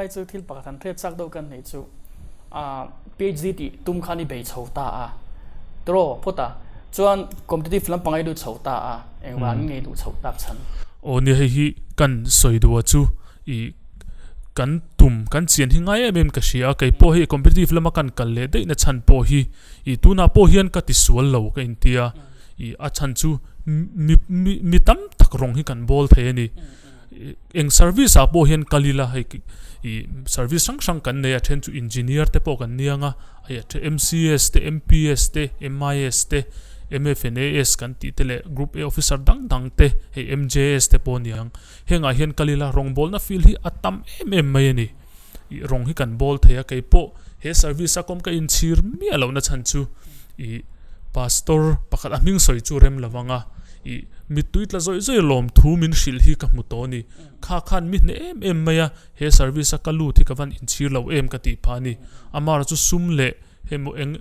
chulai chu thil pakhat han hriat chak deuh kan nei chu PhD tih tum khan i bei chho ta a tiraw phawt a chuan competitive lampang i lut chho ta a engvangin nge i luh chhoh tak chhan? Aw nia hei hi kan sawi duh a chu i kan tum kan chian hi ngai em em ka hria a kei pawh hei competitive lama kan kal leh daih na chhan pawh hi i tunah pawh hian ka tisual lo ka intia i a chhan chu mi mi mi tam tak rawng hi kan bawl thei a ni. Eng service ah pawh hian kal ila hei ih service hrang hrang kan nei a then chu engineer te pawh kan ni ang a hei a then M_C_S te M_P_S te M_I_S te M_F_N_A_S kan tih te leh group A officer dang dang te hei M_J_S te pawh a ni ang hengah hian kal ila rawngbawlna field hi a tam em em mai a ni ih rawng hi kan bawl thei a kei pawh he service a kawm ka inchhir miah lohna chhan chu ih pastor pakhat a hming sawi chu rem lo vang a. Ih, mittui tla zawih zawih lawm thu min hrilh hi ka hmu tawh a ni. Kha khan mi hneh em em mai a, he service a ka lut hi ka van inchhir lo em ka tih phah a ni. Amara chu sum leh hemaw eng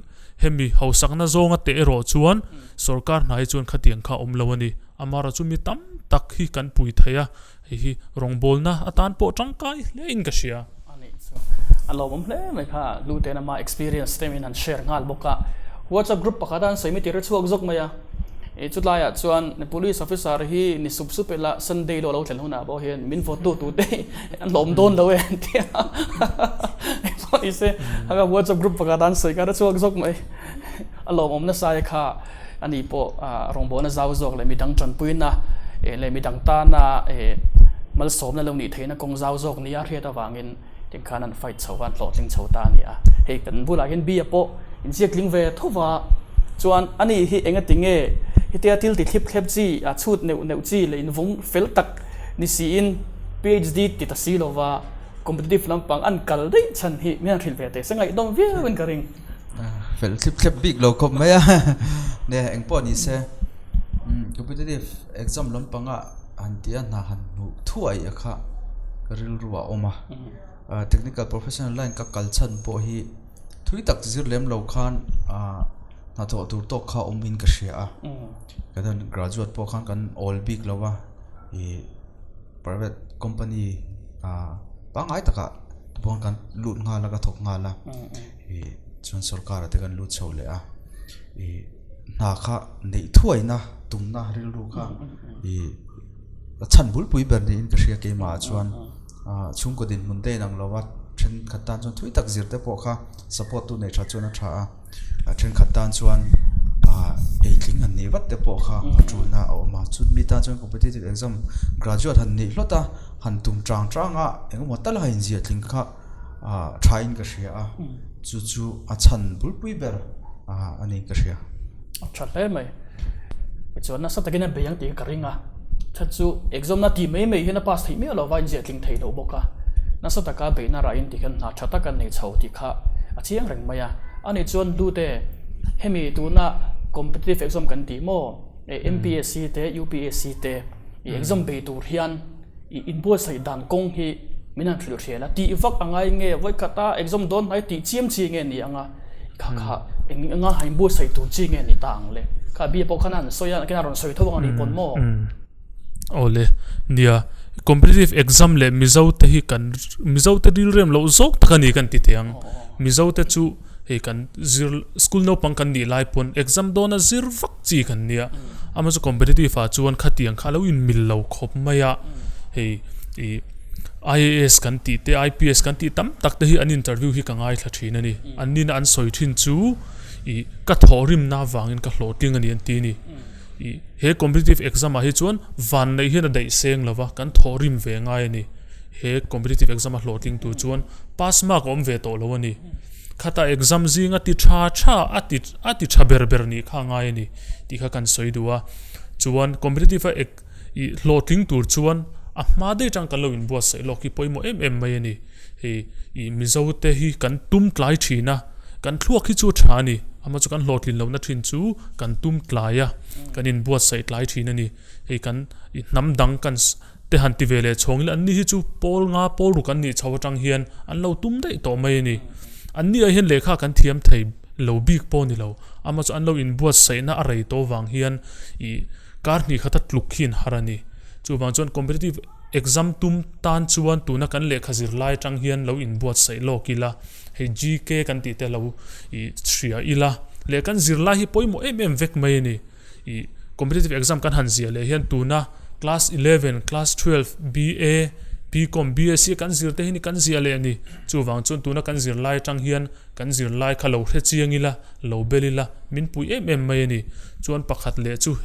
hemi hausakna zawnga teh erawh chuan sorkar hna hi chuan khatiang kha a awm lo a ni. Amara chu mi tam tak hi kan pui thei a, Hei hi rawngbawlna atan pawh tangkai hle in ka hria. A nih chu a lawmawm hle mai kha lu ten ama experience te min han share nghal bawk a. WhatsApp group pakhat a an sawi mi tir chhuak zawk mai a. I chutlaiah chuan police officer hi ni sup sup ila Sunday lo lo thlen hunah pawh hian min vote tu tute hi an lawm dawn lo e an ti a. Engpawh ni se haka WhatsApp group pakhat a an sawi kha a chhuak zawk mai. A lawmawm nasa e kha. Ani pawh rawngbawlna zau zawk leh midang tanpuina leh midang tana malsawmna lo nih theihna kawng zau zawk nia hriat avangin tikhan an fight chho va, an hlawhtling chho ta a ni a. Hei kan bulah hian Bia pawh inziak tling ve tho va, chuan ani hi engati nge hetia thil ti thlip thlep chi, a chhut neuh neuh chi leh invawng fel tak ni siin PhD ti ta si lova competitive lampang an kal daih chhan hi min han hrilh ve teh se ngaihdawm viauin ka ring. Fel thlip thlep bik lo khawp mai a nia eng pawh ni se competitive exam lampanga han tih a hna han hmuh thuai a kha ka rilru a awm a technical professional line ka kal chhan pawh hi thui tak zir lem lo khan ah hnathawh tur tawk kha awm in ka hria a kan graduate pawh khan kan awl bik lo a ih private company ah pangngai takah pawn kan lut nghal a ka thawk nghal a ih chuan sorkar ah te kan lut chho leh a ih hna kha neih thuaina tumna rilru kha ih a chhan bulpui ber niin ka hria keimah ah chuan ah chhungkaw dinhmun te inang lo a thenkhat tan chuan thui tak zir te pawh kha support tu nei tha chuan a tha a a thenkhat tan chuan ah eitling han nih vat te pawh kha a tulna a awm a chumi tan chuan competitive exam graduate han nih hlawt a han tum chang chang a engemaw tal a inziah tling kha ah tha in ka hria a chu chu a chhan bulpui ber ah a ni ka hria. A tha hle mai. Tichuan nasa takin a bei ang tih ka ring a, that chu exam na tih mai mai hian a pass theih miah lo va a inziah tling thei lo bawk a, nasa taka beihna rahin ti hian hna tha tak an nei chho tih kha a chiang reng mai a. Ani chuan Hlute hemi tuna competitive exam kan tih maw MPSC te UPSC te i exam bei tur hian i inbuatsaih dan kawng hi min han hrilh hrial a, tih vak a ngai nge vawikhat a exam dawn hnai tih chiam chi nge ni ang a, kha kha eng anga han inbuatsaih tur chi nge ni ta ang le, kha bia pawh khan a han sawi a, khin a rawn sawi tho ang a nih pawn maw? Awle, nia, competitive exam leh Mizo te hi kan Mizo te rilrem loh zawk tak a ni kan ti thei ang, Mizo te chu hei kan zir school naupang kan nih lai pawn exam dawna zir vak chi kan nia amah chu competitive ah chuan khatiang kha a lo inmil lo khawp mai a hei ih I_A_S kan tih te I_P_S kan tih tam tak te hi an interview hi ka ngaithla thin a ni an nina an sawi thin chu ih ka thawhrimna avangin ka hlawhtling a ni an ti a ni ih he competitive exam ah hi chuan vanneih hian a daih seng lo va kan thawhrim ve ngai a ni. He competitive exam a hlawhtling tur chuan pass mark a awm ve tawh lo a ni. Khata exam zinga ti tha tha a ti a ti tha ber ber nih kha a ngai a ni tih kha kan sawi duh a. Chuan competitive a ek ih hlawhtling tur chuan a hma daih atang kan lo inbuatsaih lawk hi pawimawh em em mai a ni. Hei ih Mizo te hi kan tum tlai thin a, kan thluak hi chu a tha a ni. Amah chu kan hlawhtlin lohna thin chu kan tum tlai a, kan inbuatsaih tlai thin a ni. Hei kan ih hnam dang kan Te han ti ve leh chhawng ila anni hi chu pawl nga pawl ruk an nih chho atang hian an lo tum daih tawh mai a ni. Anni ah hian lehkha kan thiam thei lo bik pawh a ni lo. Amah chu an lo inbuatsaihna a rei tawh vang hian ih kar hnih khata tluk hi an har a ni. Chuvang chuan competitive Exam tum tan chuan tuna kan lehkha zir lai atang hian lo inbuatsaih lawk ila, hei GK kan tih te lo ih hria ila leh kan zir lai hi pawimawh em em vek mai a ni. Ih competitive exam kan han ziah leh hian tuna class eleven, class twelve, BA, BCom, BSc kan zir te hi ni kan ziah leh a ni. Chuvang chuan tuna kan zir lai atang hian kan zir lai kha lo hre chiang ila, lo bel ila min pui em em mai a ni. Chuan pakhat leh chu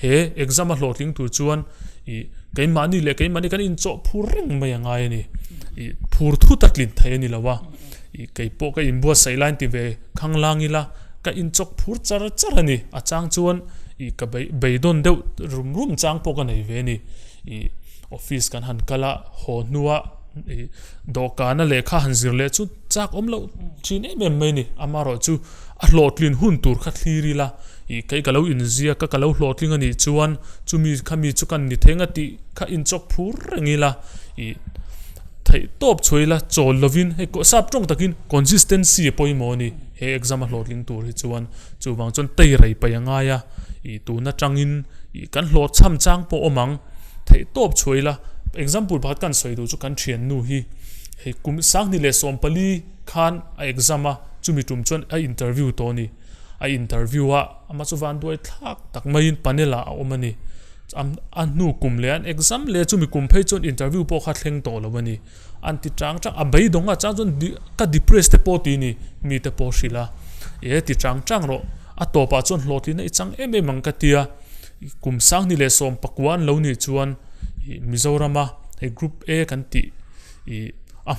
he exam a hlawhtling tur chuan ih keimahni leh keimahni kan inchawh phur reng mai a ngai a ni. Ih phur thut a tlin thei a ni lo a, ih kei pawh ka inbuatsaih lai ti ve khanglang ila ka inchawk phur char char a ni. A chang chuan ih ka bei beidawn deuh rum rum chang pawh ka nei ve a ni. Ih office kan han kal a haw hnua ih dawhkana lehkha han zir leh chu chak awm loh thin em em mai a ni. Amaherawhchu a hlawhtlin hun tur kha thlir ila ih kei ka lo inziak a ka lo hlawhtling a nih chuan chumi kha mi chu ka ni theng a tih kha inchawk phur reng ila ih theih tawp chhuah ila chawl lovin hei sap tawng takin consistency a pawimawh a ni he exam a hlawhtling tur hi chuan chuvang chuan tei rei paih a ngai a ih tun atangin ih kan hlawhchham chang pawh awm ang theih tawp chhuah ila example pakhat kan sawi duh chu kan thiannu hi hei kum sanghnih leh 14 khan a exam a chumi tum chuan a interview tawh a ni. A interview a amah chu van duai thlak tak maiin panel ah a awm a ni. A hnu kum leh an exam leh chumi kum phei chuan interview pawh kha thleng tawh lo a ni. An ti chang chang a beidawng a chang chuan ka depress te pawh ti a ni mi te pawh hrilh a. E ti chang chang rawh a tawpah chuan hlawhtlina i chang em em ang ka ti a. Kum 2019 an lo nih chuan Mizorama hei group A kan tih ih a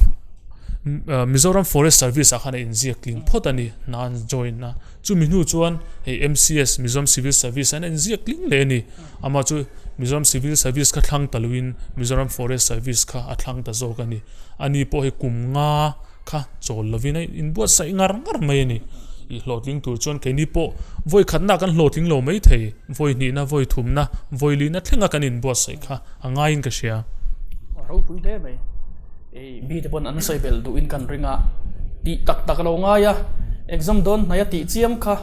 Mizoram Forest Service ah khan a inziak tling phawt a ni hna an join a chumi hnu chuan hei M_C_S Mizoram Civil Service ah hian a inziak tling leh a ni amah chu Mizoram Civil Service kha thlang ta loin Mizoram Forest Service kha a thlang ta zawk a ni ani pawh hei kum nga kha chawl lovin a inbuatsaih ngar ngar mai a ni ih hlawhtling tur chuan keini pawh vawi khatna kan hlawhtling lo mai thei vawi hnihna vawi thumna vawi lihna thlenga kan inbuatsaih kha a ngaiin ka hria. A ropui hle mai. Ei mi te pawn an sawi belh duhin kan ring a, tih tak tak a lo ngai a, exam dawn hnai a tih chiam kha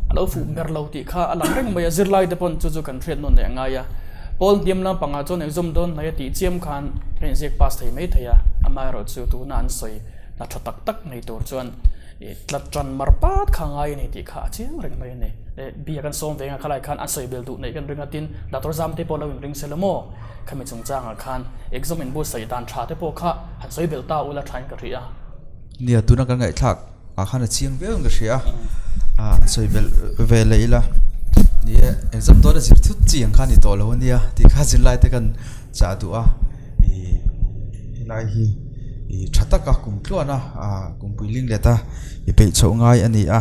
a lo fuh ber lo tih kha a lang reng mai a, zirlai te pawn chu chu kan hriat nawn leh a ngai a, pawl hniam lampangah chuan exam dawn hnai a tih chiam khan ka inziak pass thei mai thei a, amaherawhchu tuna an sawi hna tha tak tak nei tur chuan ih tlat tan mar pat kha ngai a ni tih kha a chiang reng mai a ni. Bia kan sawm ve ang a khalai khan an sawi bel duh neih kan ring a tin Doctor Zamte pawh lo inring se la maw? Khami chungchangah khan exam in buatsaih dan tha te pawh kha han sawi belh ta ula thain ka hria. Nia tuna kan ngaihthlak ah khan a chiang viau in ka hria a, han sawi belh ve leh ila ni e exam dawn a zir thut chi ang kha a ni tawh lo ania tih kha zirlai te kan chah duh a ih helai hi ih tha taka kum tluan a ah kumpui ling let a i peih chhoh ngai a ni a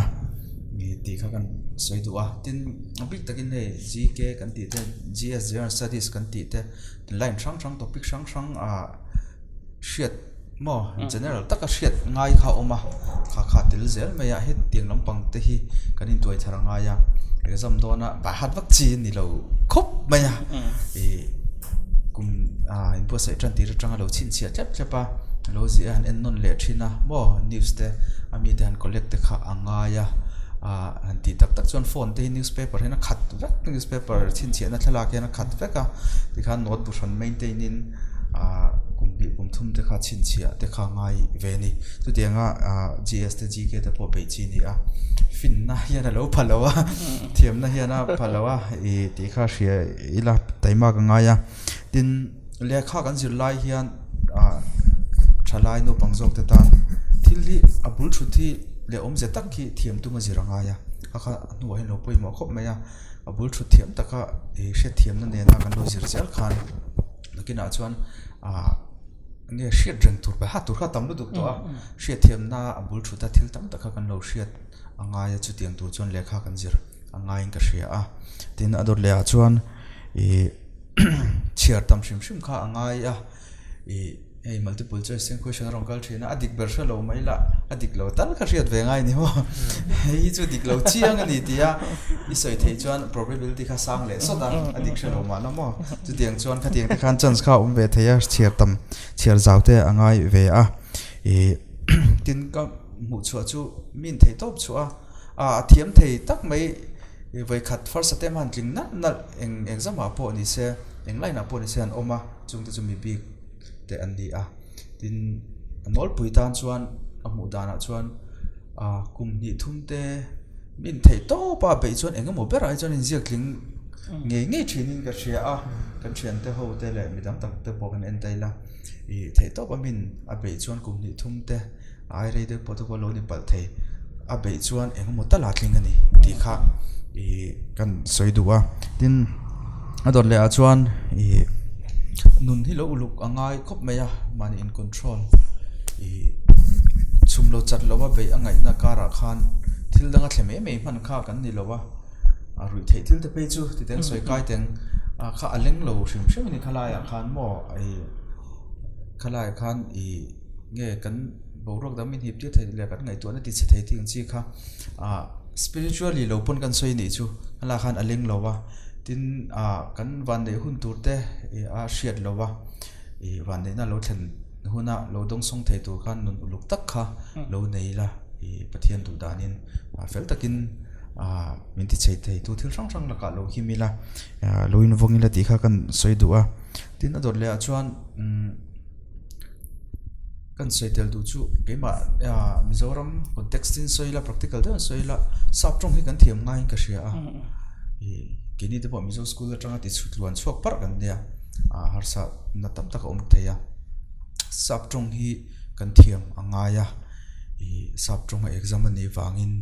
ih tih kha kan sawi duh a tin. A bik takin hei GK kan tih te GS General Studies kan tih te line hrang hrang topic hrang hrang ah hriat maw general taka hriat ngai kha a awm a kha kha tel zel mai a hetiang lampang te hi kan intuai thar a ngai a exam dawn a by heart vak chi a ni lo khawp mai a ih kum ah inbuatsaih tan tir atanga lo chhinchhiah thlep thlep a lo ziah a han en nawn leh thin a maw news te a mite han collect te kha a ngai a. ah han tih tak tak chuan phone te hi newspaper hian a khat vek newspaper chhinchhiahna thlalak hian a khat vek a tikhan note bu hran maintain in ah kum hnih kum thum te kha chhinchhiah te kha ngai ve a ni chutianga ah G S te G K te pawh beih chi a ni a finna hian a lo pha lo a thiamna hian a pha lo a ih tih kha hria ila taima ka ngai a tin. Lehkha kan zir lai hian ah thalai naupang zawk te tan thil hi a bul thut hi leh awmze tak hi thiam tum a zir a ngai a a kha a hnuah hian a lo pawimawh khawp mai a a bul thut thiam taka ih hriatthiamna nena kan lo zir zel khan nakinah chuan ah enge hriat reng tur pawh ha tur kha a tam lutuk tawh a hriatthiamna a bul thut a thil tam tak kha kan lo hriat a ngai a chutiang tur chuan lehkha kan zir a ngaiin ka hria a tin a dawt leh ah chuan ih. chhiar tam hrim hrim kha a ngai a ih hei multiple choice hian question a rawn kal thin a a dik ber hre lo mai lah a dik lo tal kha hriat ve ngai ni maw hei hi chu dik lo chiang a ni tih a i sawi theih chuan probability kha sang leh sawt a a dik hre lo mah la maw chutiang chuan khatiang te khan chance kha a awm ve thei a chhiar tam chhiar zau te a ngai ve a ih tin ka hmuh chhuah chu min theih tawp chhuah a. A thiam thei tak mai vawikhat first attempt a han tling nalh nalh eng exam ah pawh ni se eng line ah pawh ni se an awm a chungte chu mi bik. te an ni a. Tin, a nawlpui tan chuan a hmuh danah chuan ah kum hnih thum te min theih tawp a beih chuan eng emaw berah hi chuan inziak tling ngei ngei thinin ka hria a. Kan thiante ho te leh midang tak te pawh kan en ta ila ih theih tawp a min a beih chuan kum hnih thum te Ai rei deuh pawh te pawh lo ni palh thei. A beih chuan eng emaw tal a tling a ni tih kha ih kan sawi duh a. Tin, a dawt leh ah chuan ih nun hi lo uluk a ngai khawp mai a mahni in control ih chhum lo chat lo a beih a ngaihna karah khan thil dang a thle mai mai hman kha kan ni lo a. A ruih theih thil te phei chu titeng sawi kai teng kha a leng lo hrim hrim a ni khalaiah khan maw ih khalaiah khan ih. Nge kan boruak dang min hip tir thei leh kan ngaihtuahna ti chhe thei tih ang chi kha ah spiritually lo pawn kan sawi anih chu a lah khan a leng lo va tin ah kan vanneih hun tur te ih a hriat lo va ih vanneihna lo thlen huna lo dawngsawng thei tur khan nun uluk tak kha lo nei ila ih Pathian duh danin ah fel takin ah min ti chhe thei tu thil hrang hrang lakah lo him ila ah lo invawng ila tih kha kan sawi duh a tin a dawt leh ah chuan umm. Kan sawi tel duh chu keimah Mizoram context in sawi ila practical deuh in sawi ila sap tawng hi kan thiam ngaiin ka hria a ih keini te pawh Mizo school atanga ti chhut luan chhuak parh kan nia ah harsa na tam tak a awm thei a sap tawng hi kan thiam a ngai a ih sap tawng a exam a nih vangin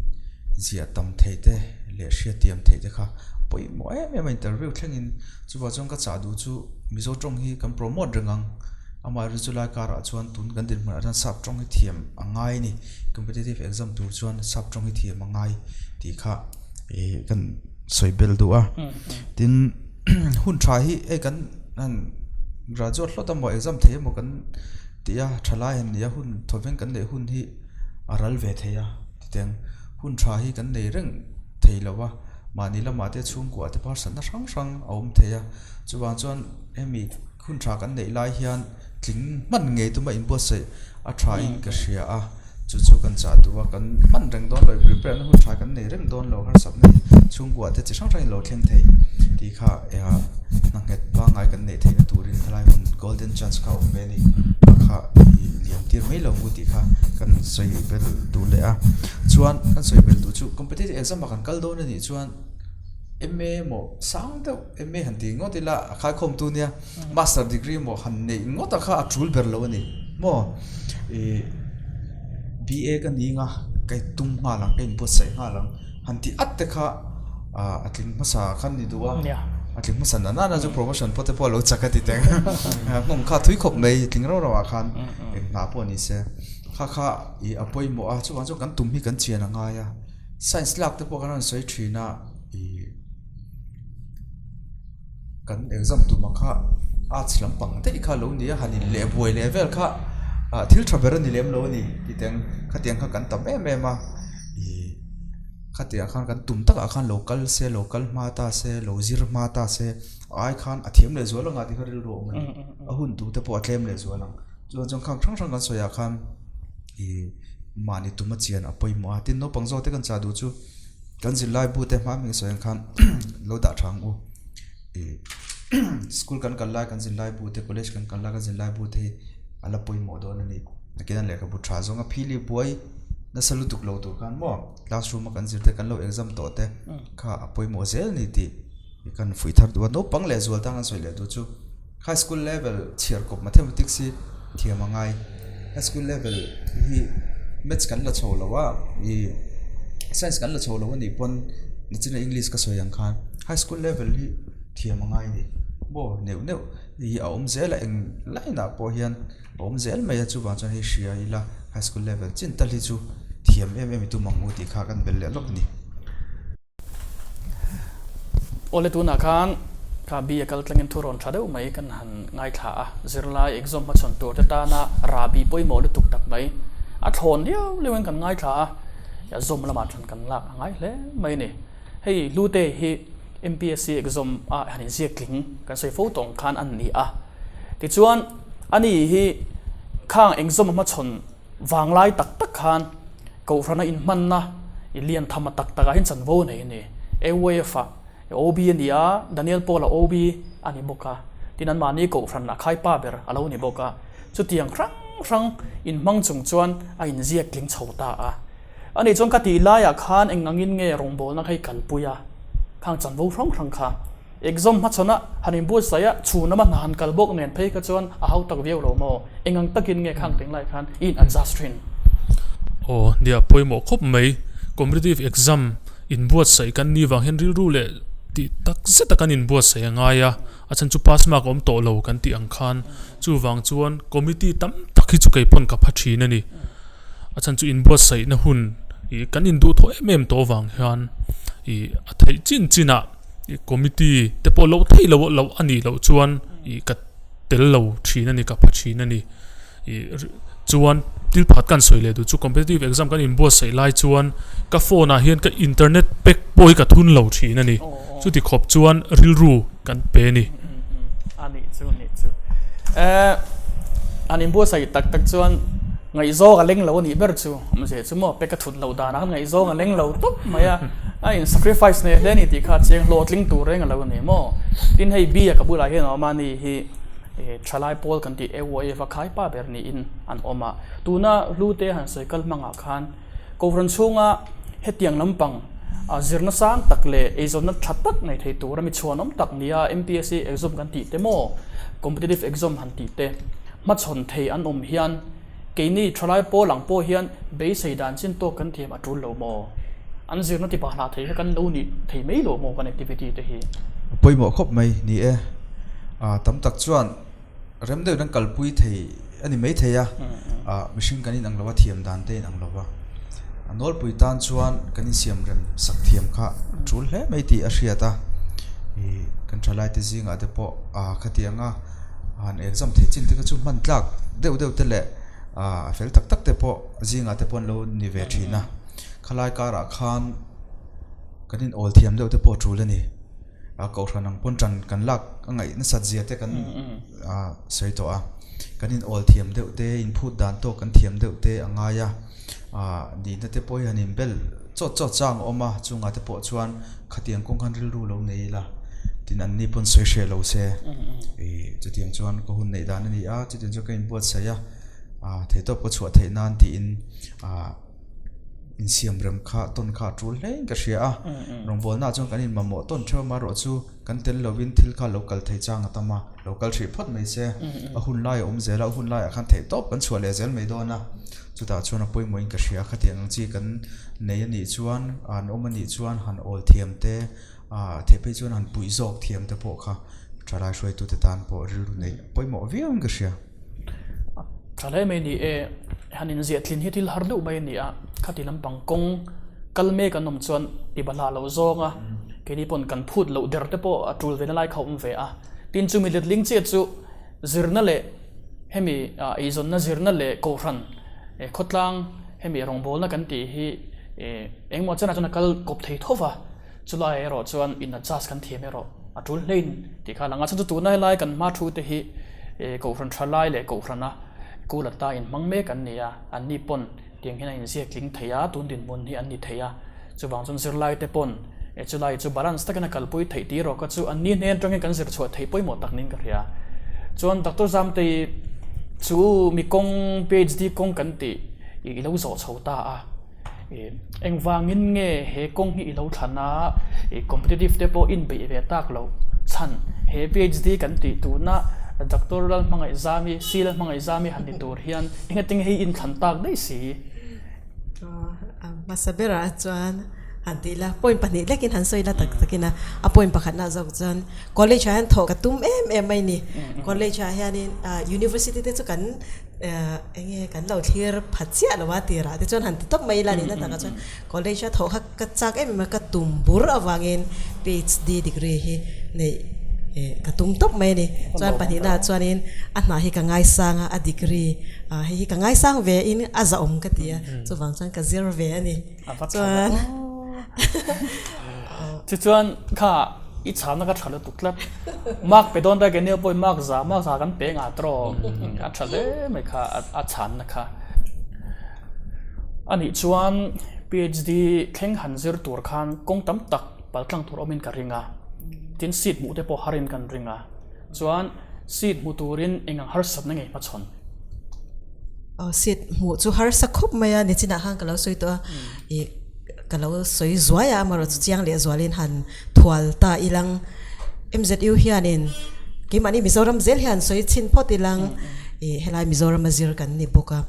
ziah tam theih te leh hriatthiam theih te kha pawimawh em em a interview thlengin. Chuvah chuan ka chah duh chu Mizo tawng hi kan promote reng ang. Amaherawhchu chu lai karah chuan tun kan dinhmunah chuan sap tawng hi thiam a ngai a ni. Competitive exam tur chuan sap tawng hi thiam a ngai tih kha ih kan sawi bel duh a. Tin hun tha hi hei kan han graduate hlawt emaw exam thei emaw kan tih a tha lai han ni a hun thawveng kan neih hun hi a ral ve thei a. Tiang hun tha hi kan nei reng. thei lo a, mahni lamah te chhungkua te harsatna hrang hrang a awm thei a, chuvang chuan hemi hun tha kan neih lai hian tling hman ngei tuma inbuatsaih a tha in ka hria a, chu chu kan chah duh a, kan hman reng dawn lo prepare na hun tha kan nei reng dawn lo harsatna hi chhungkua te chi hrang hrang in lo thleng thei tih kha hna nghet pangngai kan neih theihna turin helai hmun golden chance kha a awm ve a ni a kha ih liam tir mai lo maw tih kha kan sawi bel duh leh a chuan kan sawi bel duh chu. Competitive exam ah kan kal dawn a nih chuan MA emaw sang deuh MA han ti ngawt ila a khaikhawm tu nia master degree emaw han neih ngawt a kha a tul ber lo a ni maw ih BA ka ni anga ka tum nghal ang ka inbuatsaih nghal ang han tih at te kha ah a tling hmasa khan ni duh a a tling hmasa na nana chu promotion pawh te pawh a lo chak a ti teng nghawng kha thui khawp mai tling rauh rauh ah khan eng hna pawh ni se kha kha. Ih a pawimawh a chuvang chuan kan tum hi kan chian a ngai a science lak te pawh kan rawn sawi thin a ih kan exam tum ang kha arts lampang daih kha lo ni a han in leh buai leh vel kha ah thil tha ber a ni lem lo a ni titeng khatiang kha kan tam em em a ih khatiang khan kan tum takah khan lo kal se lo kal hma ta se lo zir hma ta se ai khan a thiam leh zual ang a tih kha rilru a awm a ni a hun tur te pawh a tlem leh zual ang. Chuan chuan khang hrang hrang kan sawi ah khan ih mahni tuma chian a pawimawh a tin naupang zawk te kan chah duh chu kan zirlai bu te hma hming sawi ang khan lo dah tha ang u ih school kan kal lai kan zirlai bu te college kan kal lai kan zirlai bu te hi a la pawimawh dawn a ni nakin a lehkhabu tha zawnga phili buai nasa lutuk lo tur khan maw classroom a kan zir te kan lo exam tawh te kha a pawimawh zel a ni tih kan fuih thar duh a naupang leh zual tan kan sawi leh duh chu. High school level chhiar kawp mathematics hi thiam a ngai. High school level hi maths kan la chho lo a, ih science kan la chho lo a nih pawn nichina english ka sawi ang khan high school level hi thiam a ngai a ni. Maw neuh neuh hi a awm zel a eng line ah pawh hian a awm zel mai a chuvang chuan hei hria ila high school level chin tal hi chu thiam em em i tum ang u tih kha kan belh leh lawk a ni. Awle tunah khan kha B a kal tlangin thu rawn tha deuh mai kan han ngaithla a, zirlai exam hmachhawn tur te tana rahbi pawimawh lutuk tak mai a thlawn liau liau in kan ngaithla a, a zawm lamah than kan lak a ngai hle mai a ni. Hei Hlute hi MPSC exam a han inziak tling kan sawi fo tawng khan a ni a, tichuan ani hi khang exam a hmachhawn Vanglai tak tak khan Kohhrana inhmanna i lian tham a tak takah hian chanvo a nei a ni. AYF-a OB a ni a, Daniel Paul-a OB a ni bawk a, tin anmahni Kohhran a khaipa ber a lo ni bawk a. Chutiang hrang hrang inhmang chung chuan a inziak tling chho ta a. Ani chuan ka tih laiah khan eng angin nge rawngbawlna kha i kalpui a, khang chanvo hrang hrang kha exam hmachhawn a han inbuatsaih a, chhun lama hna han kal bawk nen phei kha chuan a hau tak viau lo maw? Eng ang takin nge khang teng lai khan i in adjust thin? Aw, nia pawimawh khawp mai. Competitive exam inbuatsaih kan nih vang hian rilru leh tih tak zet a kan inbuatsaih a ngai a, a chhan chu pass mark a awm tawh lo kan tih ang khan. Chuvang chuan committee tam tak hi chu kei pawn ka pha thin a ni. A chhan chu inbuatsaihna hun ih kan induhthawh em em tawh avang hian ih a theih chin chin ah ih committee te pawh loh theih loh loh a nih loh chuan ih ka tel lo thin a ni ka pha thin a ni ih chuan thil pakhat ka han sawi leh duh chu competitive exam kan inbuatsaih lai chuan ka phone ah hian ka internet pack pawh hi ka thun lo thin a ni chuti khawp chuan rilru kan pe a ni. A nih chu a nih chu eh an inbuatsaih tak tak chuan ngaihzawng a leng lo a nih ber chu awmzia chu maw pack a thut loh danah khan ngaihzawng a leng lo tawp mai a a in sacrifice nei hle a ni tih kha chiang hlawhtling tur reng a lo ni maw tin hei B a ka bulah hian a awm a ni hi eh thalai pawl kan tih AYF a khai pa ber niin an awm a tuna hlu te han sawi kal hmangah khan Kohhran chhunga hetiang lampang zirna sang tak leh eizawnna tha tak nei thei tura mi chhuanawm tak nia MPSC exam kan tih te maw, competitive exam han tih te hmachhawn thei an awm hian keini thalai pawl ang pawh hian beisei dan chin tawk kan thiam a tul lo maw? An zirna ti bahlah thei kha kan lo nih thei mai lo maw kan activity te hi? A pawimawh khawp mai ni e. Tam tak chuan Rem deuhin an kalpui thei a ni maithei a, ah mihring kan inang lo a, thiam dan te inang lo va. A nawlpui tan chuan kan insiam rem sak thiam kha a tul hle mai tih a hriat a, ih kan thalai te zingah te pawh ah khatianga han exam theih chin te kha chu hman tlak deuh deuh te leh ah a fel tak tak te pawh zingah te pawh an lo ni ve thin a, khalai karah khan kan in awl thiam deuh te pawh a tul a ni. a kohhran ang pawn tan kan lak a ngaih nasat zia te kan ah sawi tawh a kan in awl thiam deuh te in phut dan tawk kan thiam deuh te a ngai a ah nihna te pawh hi han in bel chawt chawt chang a awm a chungah te pawh chuan khatiang kawng khan rilru lo nei ila tin an ni pawn sawi hreh lo se ih chutiang chuan ka hun neih dan a ni a chutiang chuan ka inbuatsaih a ah theihtawp ka chhuah theih nan tiin ah. Insiam rem kha tawn kha a tul hlein ka hria a, rawngbawlnaah chuan kan inmamawh tawn theuh amaherawh chu kan tel lovin thil kha lo kal thei chang a tam a, lo kal hrih phawt mai se, a hun lai a awm zel a, a hun laiah khan theih tawp kan chhuah leh zel mai dawn a, chutah chuan a pawimawhin ka hria a, khatiang ang chi kan nei a nih chuan, an awm a nih chuan han awl thiam te, theih phei chuan han puih zawk thiam te pawh kha thalai hruaitute tan pawh rilru neih a pawimawh viauin ka hria. Tha hle mai ni e, han inziah tlin hi thil har deuh mai a ni a, khati lampang kawng kal mek an awm chuan ti bahlah lo zawng a, keini pawn kan phut loh der te pawh a tul ve na lai kha a awm ve a, tin chumi letling chiah chu zirna leh hemi eizawnna zirna leh kohhran khawtlang hemi rawngbawlna kan tih hi engemaw chenah chuan a kal kawp thei tho va. Chulai erawh chuan in adjust kan thiam erawh a tul hlein tih kha a lang a. Chhan chu tuna helai kan hma thu te hi Kohhran tha lai leh Kohhrana kul ata inhmang mek an ni a, an ni pawn tiang hian an inziak tling thei a, tun dinhmun hi an ni thei a. Chuvang chuan zirlai te pawn chulai chu balance takin a kalpui theih tih erawh kha chu an ni hnen atangin kan zir chhuah theih pawimawh tak niin ka hria. Chuan Doctor Zamtei chu mi kawng PhD kawng kan tih i lo zawh chho ta a. Engvangin nge he kawng hi i lo thlan a, competitive te pawh inbeih ve tak loh chhan he PhD kan tih tuna Doctor Lalhmangaihzami, C Lalhmangaihzami han ni tur hian engatinge hei inthlan tak daih si? A hmasa berah chuan han tih la, point pahnih lekin han sawi la tak takin a, a point pakhatna zawk chuan college ah hian thawh ka tum em em mai ni. College ah hianin university te chu kan Eng nge kan lo thlir phat chiah lo a tirah te chuan han ti tawp mai ila nihna takah chuan college a thawh kha ka chak em em a, ka tum bur avangin PhD degree hi neih ka tum tawp mai a ni. Chuan pahnihnaah chuanin a hnah hi ka ngaisang a, a degree hei hi ka ngaisang ve in a zahawm ka ti a, chuvang chuan ka zir ve a ni. A va tha ve aw. Tichuan kha i chhana ka tha lutuk tlat. Mark pe dawn ta ke nia pawh mark za mark za kan pe nga tawh a tha hle mai kha a chhanna kha. Anih chuan PhD thleng han zir tur khan kawng tam tak paltlang tur awmin ka ring a. Tin seat hmuh te pawh harin kan ring a. Chuan seat hmu turin eng ang harsatna ngei hmachhawn. Seat hmuh chu harsa khawp mai a, nichinah khan ka lo sawi tawh a, ih ka lo sawi zuai a, amaherawhchu chu chiang leh zualin han thual ta ilang. MZU hianin keimahni Mizoram zel hian sawi chhin phawt ilang, ih helai Mizorama zir kan ni bawk a,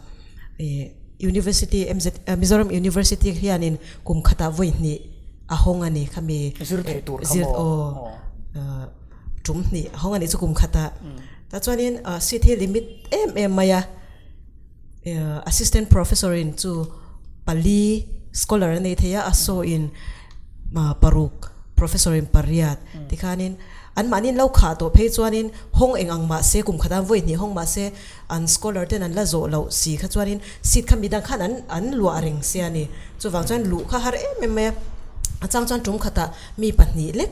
ih University MZ Mizoram University hianin kum khatah vawi hnih a hawng a ni khami Zir thei tur kha maw? Aw tum hnih a hawng a nih chu kum khatah. Tah chuanin seat hi limit em em mai a, assistant professor in chu pali scholar a nei thei a, a saw in paruk professor in pariat tikhanin anmahni an lo khah tawh phei chuanin hawng eng ang mah se kum khat a vawi hnih hawng mah se an scholar ten an la zawh loh si kha chuanin seat kha midang khan an an luah reng sia a ni. Chuvang chuan luh kha har em em mai a, a chang chuan tum khatah mi pahnih lek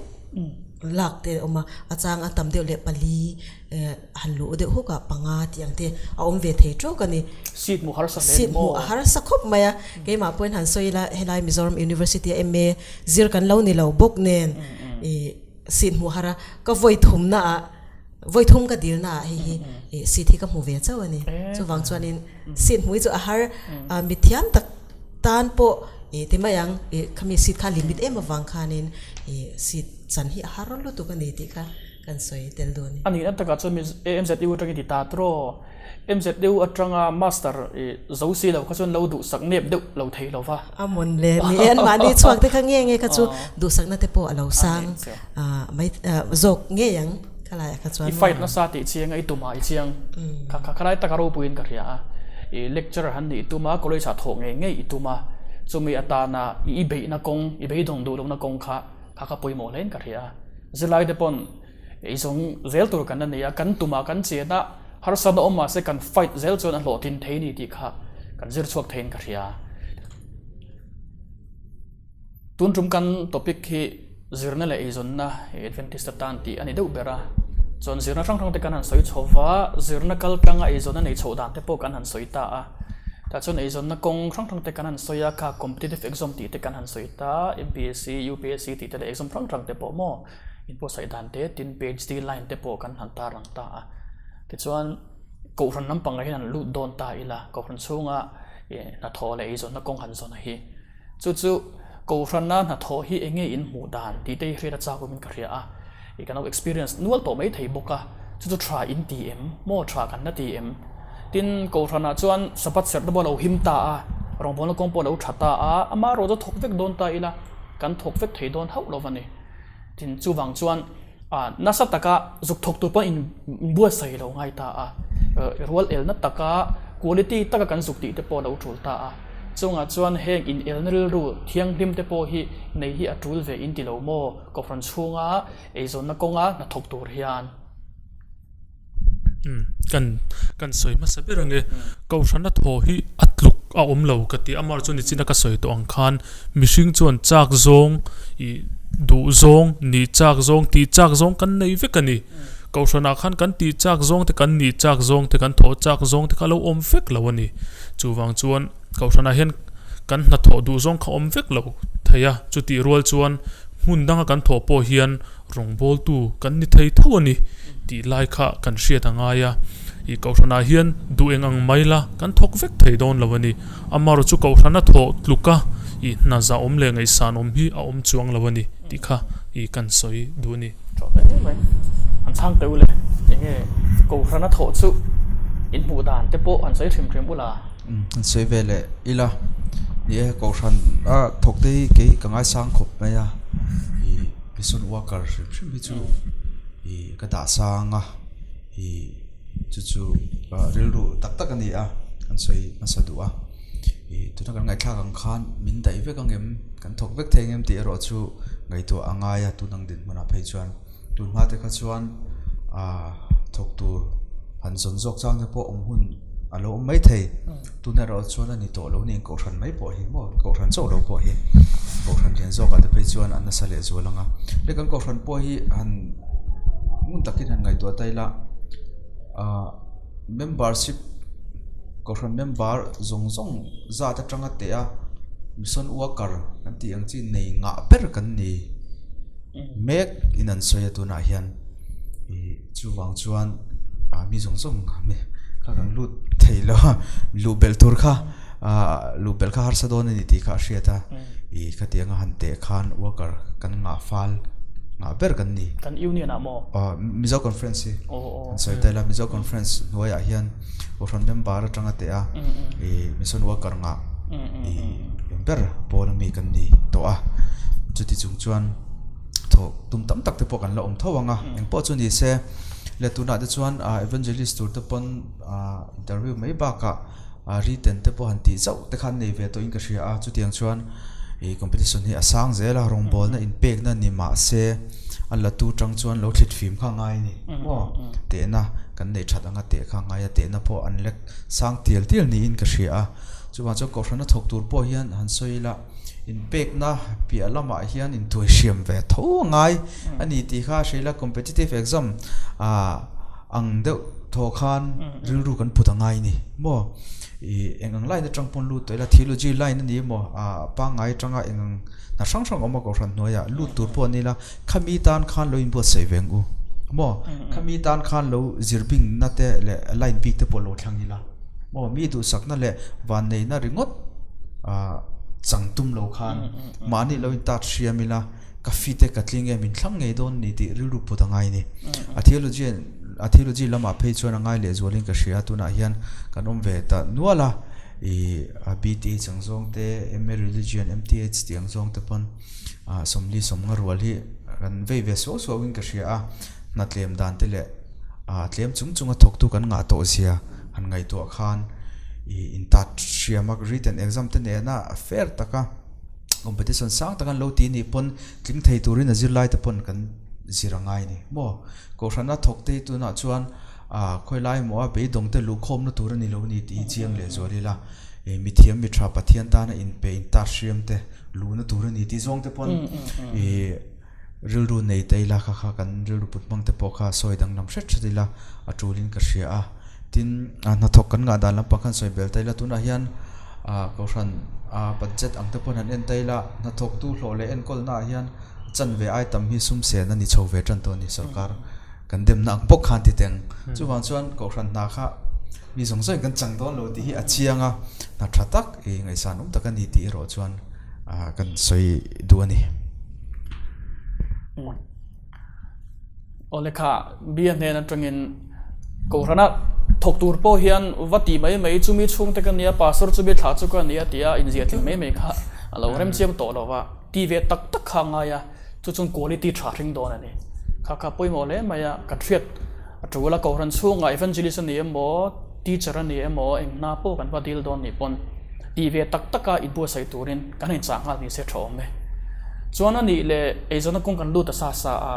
lak te a awm a, a chang a tam deuh leh pali eh han luh deuh huk ah panga tih ang te a awm ve thei tawk a ni. Seat hmuh harsa hle Seat hmuh a harsa khawp mai a, keimah pawhin han sawi ila helai Mizoram University a MA zir kan lo ni lo bawk nen ih seat hmuh har a, ka vawi thumna ah vawi thum ka dilna ah hei hi ih seat hi ka hmu ve chauh a ni. Chuvang chuanin seat hmuh hi chu a har mithiam tak tan pawh ih ti mai ang ih khami seat kha limit em avang khanin ih seat chan hi a har lutuk a ni tih kha kan sawi tel dawn a ni. A nihna takah chuan MZU atangin ti ta tawh MZU atanga master ih zo si lo kha chuan lo duhsak nep deuh lo thei lo va. A mawn le ni e an mahni chhuak te kha nge nge kha chu duhsakna te pawh a lo sang mai zawk ngei ang. Khalaiah kha chuan I fight nasa tih chiang a, i tumah i chiang. Kha kha khalai taka ropuiin ka hria a. I lecturer han nih i tum a, college ah thawh ngei ngei i tum a. Chumi atana i i beihna kawng, i beidawng duh lohna kawng kha kha kha pawimawh hlein ka hria a. Zirlai te pawn i zawng zel tur kan la nei a, kan tumah kan chen a, harsatna awm mahse kan fight zel chuan a hlawhtlin thei ni tih kha kan zir chhuak theiin ka hria. Tun tum kan topic hi zirna leh eizawnna Adventist atan tih a ni deuh ber a, chuan zirna hrang hrang te kan han sawi chho va, zirna kal tlanga eizawnna nei chhoh dan te pawh kan han sawi ta a, tah chuan eizawnna kawng hrang hrang te kan han sawi a, kha competitive exam tih te kan han sawi ta, MPSC, UPSC tih te leh exam hrang hrang te pawh maw inbuatsaih dan te tin PhD line te pawh kan han tarlang ta a, tichuan Kohhran lampangah hian han lut dawn ta ila, Kohhran chhunga hnathawh leh eizawnna kawng han zawn hi. Chu chu Kohhrana hnathawh hi eng nge in hmuh dan tih te hi hriat a chak awmin ka hria a, i kan lo experience nual tawh mai thei bawk a, chu chu tha in ti em? Maw tha kan la ti em? Tin, Kohhranah chuan Sabbath serh te pawh a lo him ta a, rawngbawlna kawng pawh a lo tha ta a, amaherawh chu thawk vek dawn ta ila, kan thawk vek thei dawn hauh lo va ni. Tin, chuvang chuan nasa taka zuk thawk tur pawh inbuatsaih lo ngai ta a, rual elna taka quality taka kan zuk tih te pawh a lo tul ta a, chungah chuan heng inelna rilru thianghlim te pawh hi nei hi a tul ve in ti lo maw Kohhran chhunga eizawnna kawnga hnathawk tur hian. Kan kan sawi hmasa ber ange Kohhrana thaw hi a tluk a awm lo ka ti a, amah chu nichina ka sawi tawh ang khan mihring chuan chak zawng ih duh zawng nih chak zawng tih chak zawng kan nei vek a ni. Kohhranah khan kan tih chak zawng te kan nih chak zawng te kan thawh chak zawng te kha a lo awm vek lo a ni. Chuvang chuan Kohhranah hian kan hnathawh duh zawng kha awm vek lo thei a, chutih rual chuan hmun danga kan thawh pawh hian Rawngbawltu kan ni thei tho a ni tih lai kha kan hriat a ngai a, ih Kohhranah hian duh eng ang mai la kan thawk vek thei dawn lo a ni. Amaherawh chu Kohhrana thawh tluka ih hna zah awm leh ngaihsan awm hi a awm chuang lo a ni tih kha ih kan sawi duh a ni. Tawh hle mai. An chhang teh u le, enge Kohhrana thawh chu in hmuh dan te pawh an sawi hrim hrim u la. An sawi ve leh ila, ni e Kohhran a thawk te hi kei ka ngaisang khawp mai a, ih mission worker hrim hrim hi chu ih ka dah sang a, ih chu chu rilru tak tak a ni a, an sawi hmasa duh a, ih tuna kan ngaihthlak ang khan min daih vek ang em, kan thawk vek thei ang em tih erawh chu ngaihtuah a ngai a tun ang dinhmunah phei chuan. Tun hma te kha chuan aaa thawk tur han zawn zawk chang te pawh awm hun a lo awm mai thei. Tun erawh chuan a ni tawh lo nen kohhran mai pawh hi maw kohhran chauh lo pawh hi kohhran lian zawkah te phei chuan an nasa leh zual ang a. Hei kan kohhran pawh hi han ngun takin han ngaihtuah ta ila aaa membership kohhran member zawng zawng zat atanga teh a mission worker kan tih ang chi nei ngah ber kan ni. mek in an sawi a tunah hian ih chuvang chuan ah mi zawng zawng kha kan lut. thei lo a, luh belh tur kha ah luh belh kha harsa dawn a ni tih kha a hriat a, ih khatianga han teh khan worker kan ngah fal ngah ber kan ni. Kan union ah maw? Aw Mizo Conference hi an sawi tel a, Mizo Conference hnuaiah hian Kohhran member atanga teh a ih mission worker ngah ih ber pawl ami kan ni tawh a, chuti chung chuan thawh tum tam tak te pawh kan la awm tho ang a, engpawh chu ni se le tunah te chuan ah evangelist tur te pawn ah interview mai bakah ah written te pawh han tih zauh te kha an nei ve tawhin ka hria a, chutiang chuan ih competition hi a sang zel a, rawngbawlna inpekna ni mah se a la tu tang chuan lo thlit fim kha a ngai a ni maw tehna kan neih that anga teh kha a ngai a, tehna pawh an lek sang tial tial niin ka hria a, chuvang chuan kohhrana thawk tur pawh hian han sawi ila. Inpekna piah lamah hian intuaihriam ve tho a ngai a ni tih kha a hreila competitive exam ah ang deuh thaw khan rilru kan put a ngai a ni maw ih eng ang line atang pawn lut tawh ila theology line a ni emaw ah pangngai atanga eng ang hna hrang hrang awm a kohhran hnuaiah lut tur pawh a ni la khami tan khan lo inbuatsaih ve ang u maw khami tan khan lo zir bingna te leh line bik te pawh lo thlang ila. Aw mi duhsakna leh vanneihna ringawt ah chang tum lo khan mahni lo intat hriam ila ka fit e ka tling e min thlang ngei dawn ni tih rilru put a ngai a ni. A theology a theology lamah phei chuan a ngai leh zualin ka hria tunah hian kan awm ve ta nual a ih BTH ang zawng te MA Religion MTH tih ang zawng te pawn ah sawmli sawmnga rual hi kan vei ve suau suau in ka hria a hna tlem dan te leh ah tlem chung chunga thawktu kan ngah tawh zia. Han ngaihtuah khan ih intat hriam a written exam te nena fair taka competition sang taka an lo tih nih pawn tling thei turin a zirlai te pawn kan zir a ngai a ni maw kohhrana thawk te hi tunah chuan ah khawilai emaw a beidawng te luhkhawmna tur a ni lo a ni tih hi chiang leh zual ila ih mithiam mi tha Pathian tana inpe intat hriam te luhna tur a ni tih zawng te pawn ih. Rilru nei ta ila kha kha kan rilru put hmang te pawh kha sawi danglam hret hret ila a tulin ka hria a. Tin, hnathawk kan ngah dan lampang khan sawi bel ta ila tunah hian ah kohhran ah budget ang te pawhin han en ta ila hnathawktu hlawh leh enkawlna ah hian chanve ai tam hi sum sen a ni chho ve tan tawh a ni sorkar kan demna ang bawk khan ti teng. Chuvang chuan kohhran hna kha mi zawng zawngin kan chang dawn lo tih hi a chiang a, hna tha tak ih ngaihsan awm tak a ni tih erawh chuan ah kan sawi duh a ni. Aw lekha bia hnen atangin Kohhrana thawk tur pawh hian va ti mai mai chumi chhungte ka nia pastor chumi thla chu ka nia tia inziah tling mai mai kha a lo remchiam tawh lo va, ti ve tak tak kha a ngai a, chu chuan quality tha hring dawn a ni. Kha kha pawimawh hle mai a, kan hriat a tul a, Kohhran chhungah evangelist a ni emaw, teacher a ni emaw, eng hna pawh kan va dil dawn nih pawn ti ve tak taka inbuatsaih turin kan inchah nghal ni se tha awm e. Chuan a nih leh eizawnna kawng kan lut ta sa sa a,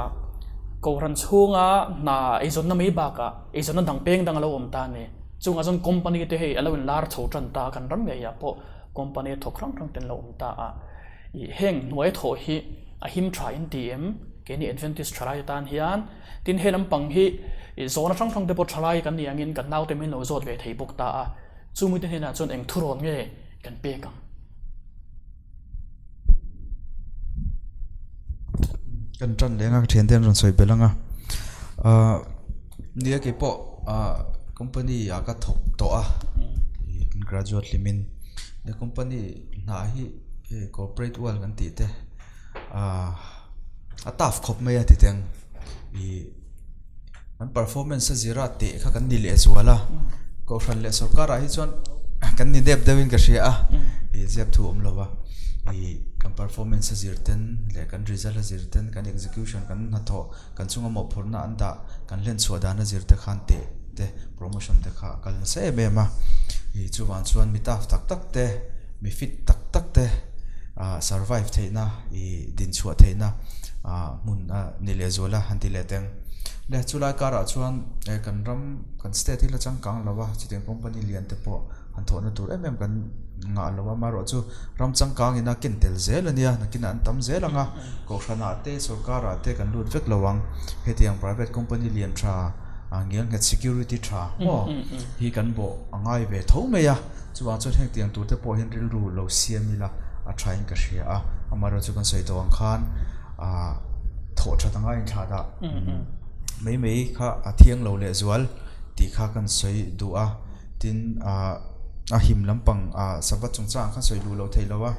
Kohhran chhunga hna eizawnna mai bakah eizawnna dang peng dang a lo awm ta a ni. Chungah chuan company te hei a lo inlar chho tan ta a, kan ram ngeiah pawh company thawk hrang hrang te an lo awm ta a. Ih heng hnuai thawh hi a him tha in ti em? Keini Adventist thalai atan hian tin he lampang hi zawhna hrang hrang te pawh thalai kan nih angin kan naute min lo zawt ve thei bawk ta a. Chumi te hnenah chuan eng thurawn nge kan pek ang? Kan tan leng a ka thiante an rawn sawi belh ang a ahh nia kei pawh ahh company ah ka thawk tawh a kan graduate hlim in he company hna hi hei corporate world kan tih te ahh a tough khawp mai a ti teng ih. An performance a zira teh kha kan ni leh zual a, Kohhran leh sorkar ah hi chuan kan ni nep deuhin ka hria a, ih zep thu awm lo a, ih kan performance a zir ten leh kan result a zir ten kan execution kan hnathawh kan chunga mawhphurhna an dah kan hlen chhuah dan a zir te khan teh te promotion te kha a kal nasa em em a, ih chuvang chuan mi tough tak tak te mi fit tak tak te ah survive theihna ih dinchhuah theihna ah hmun a ni leh zual a han ti leh teng. Le chulai karah chuan eh kan ram kan state hi la changkang lo a chutiang company lian te pawh han thawhna tur em em kan ngah lo a amaherawh chu ram changkang ina ken tel zel a nia nakinah an tam zel ang a kohhranah te sorkarah te kan lut vek lo ang hetiang private company lian tha ah ngialnghet security tha maw hi kan bawh a ngai ve tho mai a chuvang chuan hengtiang tur te pawh hian rilru lo siam ila a tha in ka hria a amaherawh chu kan sawi tawh ang khan. ah thawh that anga inthlah dah mai mai kha a thiang lo leh zual tih kha kan sawi duh a. Tin, a him lampang Sabbath chungchangah khan sawi luh loh theih lo a,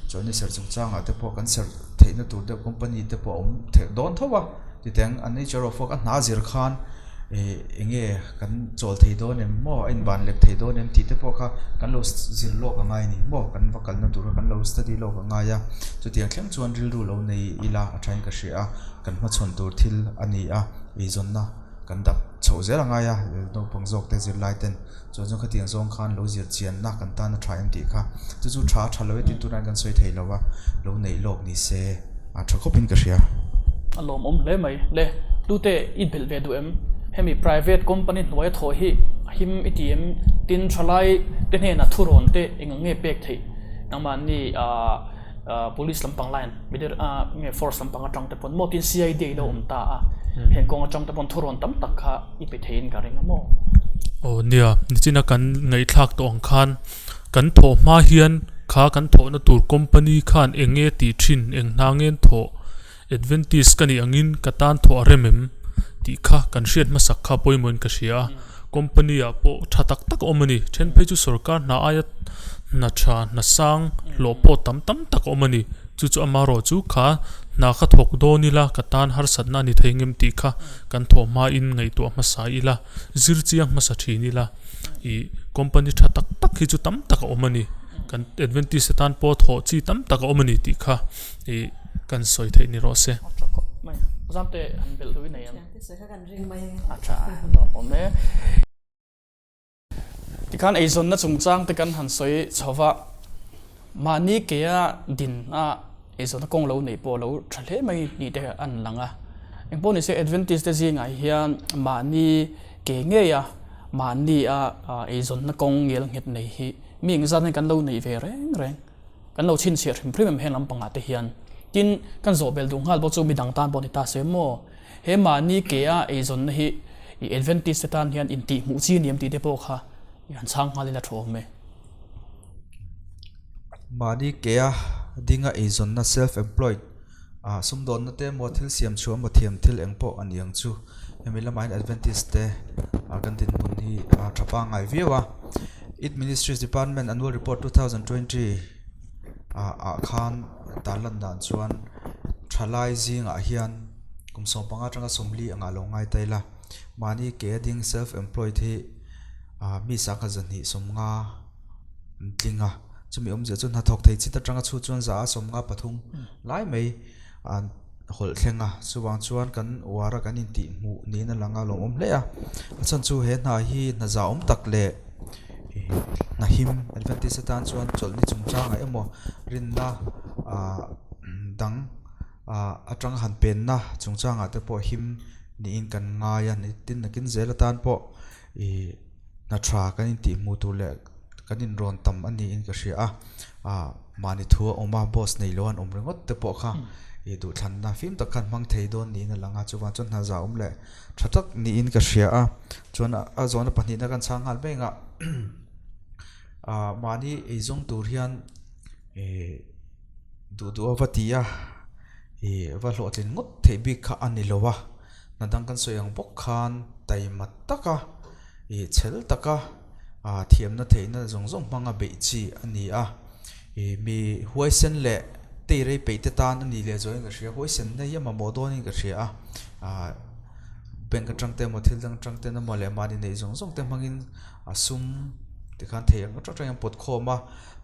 chawlhni serh chungchangah te pawh kan serh theihna tur deuh company te pawh a awm theih dawn tho a. Titeng a nature of work a hna zir khan eng nge kan chawl thei dawn em maw a inban lek thei dawn em tih te pawh kha kan lo zir lawk a ngai a ni maw kan va kalna tur kha kan lo study lawk a ngai a chutiang thleng chuan rilru lo nei ila a thain ka hria a kan hmachhawn tur thil a ni a eizawnna kan dap chhoh zel a ngai a naupang zawk te zirlai ten. Chuan chuan khatiang zawng khan lo zir chianna kan tan a tha em tih kha chu chu tha a tha lo e tih tunah kan sawi thei lo a, lo neih lawk ni se a tha khawpin ka hria. A lawmawm hle mai. Le, tute i belh ve duh em? Hemi private company hnuaia thawh hi a him i ti em? Tin, thalai te hnenah thurawn te eng ang nge pek theih? Nangmahni Police lampang line, midir nge force lampang atang te pawn maw tin CID a ilo awm ta a, heng kawng atang te pawn thurawn tam tak kha i pe theiin ka ring a maw? Aw nia, nichina kan ngaihthlak tawh ang khan kan thawh hma hian kha kan thawhna tur company khan eng nge tih thin, eng hna nge an thawh, Adventist ka nih angin ka tan thawh a rem em tih kha kan hriat hmasak kha pawimawhin ka hria a, company ah pawh tha tak tak a awm a ni, then phei chu sorkar hna aia hna tha hna sang hlawh pawh tam tam tak a awm a ni, chu chu amaherawh chu kha hna kha thawk dawn ila ka tan harsatna a ni thei ngem tih kha kan thawh hmain ngaihtuah hmasa ila, zir chiang hmasa thin ila ih company tha tak tak hi chu tam tak a awm a ni, kan Adventist te tan pawh thawh chi tam tak a awm a ni tih kha ih. Kan sawi theih ni rawh se. A tha khawp mai. Zamte han belh duh i nei em? A tha lawm e. Tikhan eizawnna chungchang te kan han sawi chho va, mahni kea din a eizawnna kawng lo neih pawh lo tha hle mai tih te an lang a. Engpawh nise Adventist te zingah hian mahni ke ngeia mahni a eizawnna kawng ngel nghet nei hi mi engzat hian kan lo neih ve reng reng. Kan lo chhinchhiah hrim hrim em heng lampangah te hian. Tin, kan zawh belh duh nghal pawh chu midang tan pawh ni ta se maw? He mahni ke a eizawnna hi i Adventist te tan hian intih hmuh chi ni em tih te pawh kha i han chhang nghal ila thu awm e. Mahni ke a dinga eizawnna, self employed, ah sumdawnna te emaw thil siam chhuah emaw thiam thil eng pawh a ni ang chu. Hemi lamah hian Adventist te kan dinhmun hi a tha pangngai viau a. It Ministries Department Annual Report 2020 ah ah khan tarlan dan chuan thalai zingah hian kum 15 atanga 40 angah lo ngai ta ila mahni ke a ding self employed hi ah mi sangkhat zahnih 50 an tling a chumi awmzia chu hnathawk thei chit atanga chhut chuan za a 53 lai mai an. hawlh thleng a chuvang chuan kan uar a kan intih hmuh niin a lang a lawmawm hle a a chhan chu he hna hi hna zahawm tak leh hna him adventist atan chuan chawlhni chungchangah emaw rinna ah dang ah atanga han penna chungchangah te pawh him niin kan ngai a tin nakin zel atan pawh ih hna tha kan intih hmuh tur leh kan inrawn tam a niin ka hria a ah mahni thu a awm a boss nei lo an awm ringawt te pawh kha ih duhthlanna fim tak khan hmang thei dawn niin a lang a chuvang chuan hna zah awm leh tha tak niin ka hria a chuan a zawhna pahnihna kan chhang nghal mek a ah mahni eizawng tur hian ih duh duh a va ti a ih va hlawhtlin ngawt theih bik kha a ni lo a. Hna dang kan sawi ang bawk khan taima taka ih chhel taka ah thiamna theihna zawng zawng hmanga beih chi a ni a ih mi huaisen leh tei rei peih te tan a nih leh zawhin ka hria huaisenna hi a mamawh dawnin ka hria a ah bank atang te emaw thil dang atang ten emaw leh mahni neih zawng zawng te hmangin a sum tikhan thei ang atang atangin an pawt khawm a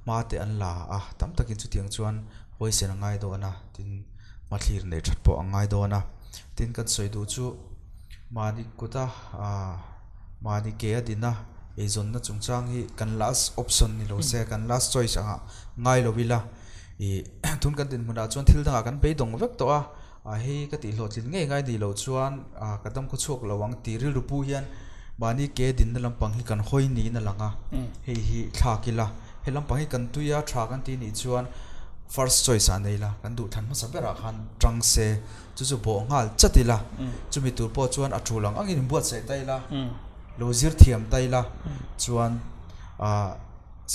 hma te an la a tam takin chutiang chuan huaisen a ngai dawn a tin hmathlir neih that pawh a ngai dawn a. Tin kan sawi duh chu mahni kuta ah mahni ke a din a eizawnna chungchang hi kan last option ni lo se kan last choice angah ngai lo ila ih tun kan dinhmunah chuan thil dangah kan beidawng vek tawh a ah hei ka tih hlawhtlin ngei ngai nih loh chuan ah ka dam khaw chhuak lo ang tih rilru pu hian mahni ke dinna lampang hi kan hawi niin a lang a hei hi thlak ila he lampang hi kan tui a tha kan tih nih chuan first choice ah nei la kan duhthlan hmasa berah khan tang se. Chu chu bawh nghal chat ila, chumi tur pawh chuan a tul ang angin inbuatsaih ta ila, lo zir thiam ta ila, chuan ah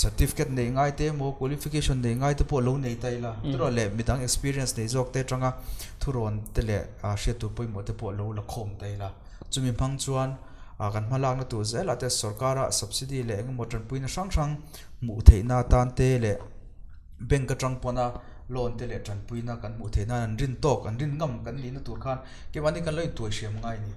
certificate neih ngai te emaw qualification neih ngai te pawh lo nei ta ila, erawh leh midang experience nei zawk te atanga thurawn te leh ah hriat tur pawimawh te pawh lo la khawm ta ila, chumi hmang chuan. Kan hmalakna tur zelah te sorkara subsidy leh engemaw tanpuina hrang hrang hmuh theihna atan te leh bank atang pawna loan te leh tanpuina kan hmuh theih nan an rin tawk an rin ngam kan nihna tur khan keimahni kan lo intuai hriam ngai a ni.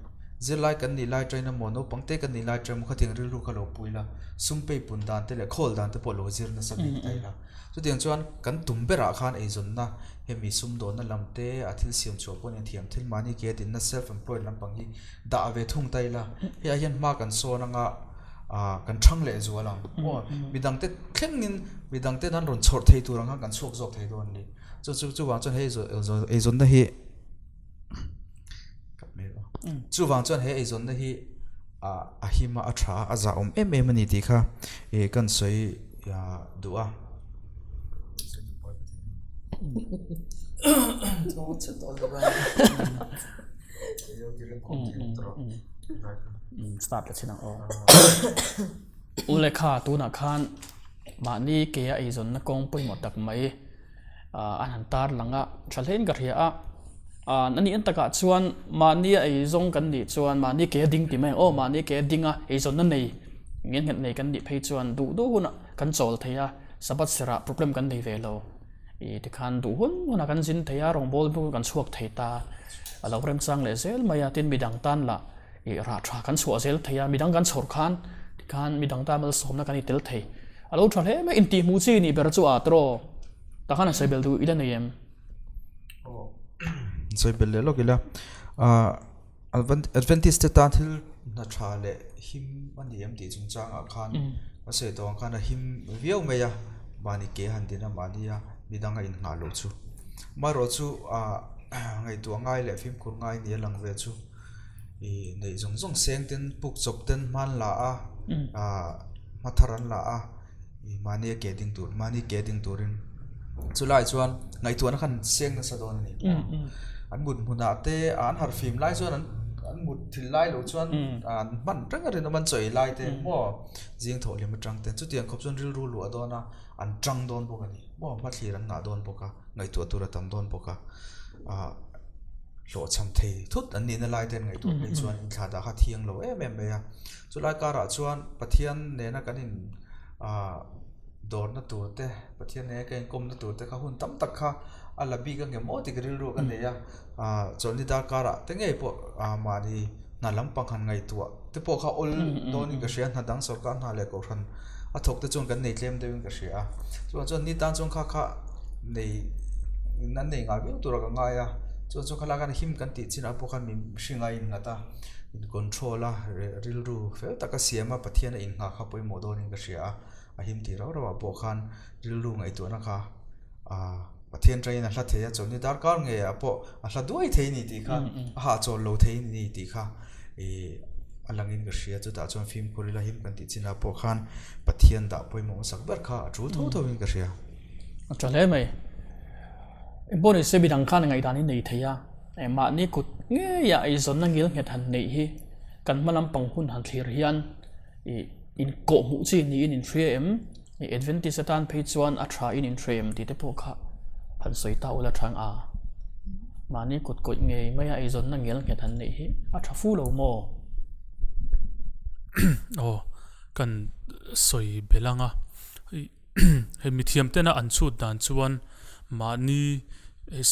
Zirlai kan nih lai atangin emaw naupang te kan nih lai atangin emaw khatiang rilru kha lo pui la, sum pei pun dan te leh khawl dan te pawh lo zir nasa bik ta ila. Chutiang chuan kan tum berah khan eizawnna hemi sumdawnna lam te a thil siam chhuah pawh nen thiam thil mahni ke a dinna self employed lampang hi dah ve thung ta ila hei ah hian hma kan sawn anga ah kan thang leh zual ang maw midang te thlengin midang ten an rawn chhawrh thei tur ang khan kan chhuak zawk thei dawn a ni chu chu chuvang chuan hei eizawnna hi chuvang chuan he eizawnna hi ah a him a a tha a a zahawm em em a ni tih kha ih kan sawi duh a. Start la chin ang aw. U lekha tunah khan mahni ke a eizawnna kawng pawimawh tak mai an han tar lang a, tha hlein ka hria a. A nih en takah chuan mahni a eizawng kan nih chuan mahni ke a ding ti mai ang aw, mahni ke a ding a eizawnna nei ngen nghet nei kan nih phei chuan duh duh hunah kan chawl thei a, Sabbath serah problem kan nei ve lo. Ih tikhan duh hun hunah kan zin thei a, rawngbawl hnu kan chhuak thei ta. A lo remchang leh zel mai a, tin midang tan lah ih rah tha kan chhuah zel thei a, midang kan chhawr khan tikhan midang tan malsawmna kan i tel thei. A lo tha hle mai, intihhmuh chi nih ber chu a tawh. Tah khan a sawi bel duh ila nei em? Aw, sawi bel leh lawk ila. Ah. Adventist te tan thil hna tha leh him a ni em tih chungchangah khan a sawi tawh ang khan a him viau mai a, mahni ke han din a mahni a midang a innghah loh chu. Amaherawh chu ah ngaihtuah ngai leh fimkhur ngai ni a lang ve chu ih neih zawng zawng seng ten puk chawp ten hman la a ah hma thar an la a. Mahni a ke ding tur, mahni ke ding turin chulai chuan ngaihtuahna khan seng nasa dawn a ni. An mut hmunah te an harh fim lai chuan an an mut thil lai loh chuan an hman reng a rinawm an chawi lai te maw zing thawh hlim atang te chutiang khawp chuan rilru luah dawn a an tang dawn bawk a ni maw hmathlir an ngah dawn bawk a ngaihtuah tur a tam dawn bawk a ah hlawhchham thei thut an nihna lai te an ngaihtuah phei chuan inthlah dah kha thiang lo em em mai a. Chulai karah chuan Pathian nena kan in ah dawrna tur te, Pathian nena kan inkawmna tur te kha hun tam tak kha a la bik ang em aw tih ka rilru ka nei a. Ah chawlhni darkarah te ngei pawh ah mahni hna lampang han ngaihtuah te pawh kha awl dawnin ka hria, hna dang sorkar hna leh kohhran a thawk te chuan kan nei tlem deuhin ka hria a. Chuan chuan ni tan chuan kha kha nei an nei ngai viau tura ka ngai a, chuan chuan khalai khan him kan tih chinah pawh khan mi hring a innghat a. In control a rilru fel taka siam a Pathian a innghah kha pawimawh dawnin ka hria a, a him tih rau rauah pawh khan rilru ngaihtuahna kha ah Pathian tangin a hla thei a chawlhni darkar ngeiah pawh a hla duai thei a ni tih kha a hahchawl lo thei a ni tih kha ih a langin ka hria chutah chuan fimkhur ila him kan tih chinah pawh khan Pathian dah pawimawh hmasak ber kha a tul tho tho in ka hria. A tha hle mai. Engpawh ni se midang khan ngaihdan hi nei thei a. Mahni kut ngeia eizawnna ngil nghet han neih hi kan hma lampang hun han thlir hian ih inkawh hmuh chi niin in hria em? Ih Adventist atan phei chuan a tha in in hria em tih te pawh kha han sawi ta ula tha ang a. Mahni kut kawih ngei maia eizawnna ngil nghet han neih hi a tha fu lo maw? Aw, kan sawi belh ang a. Hei mithiam tena an chhut dan chuan mahni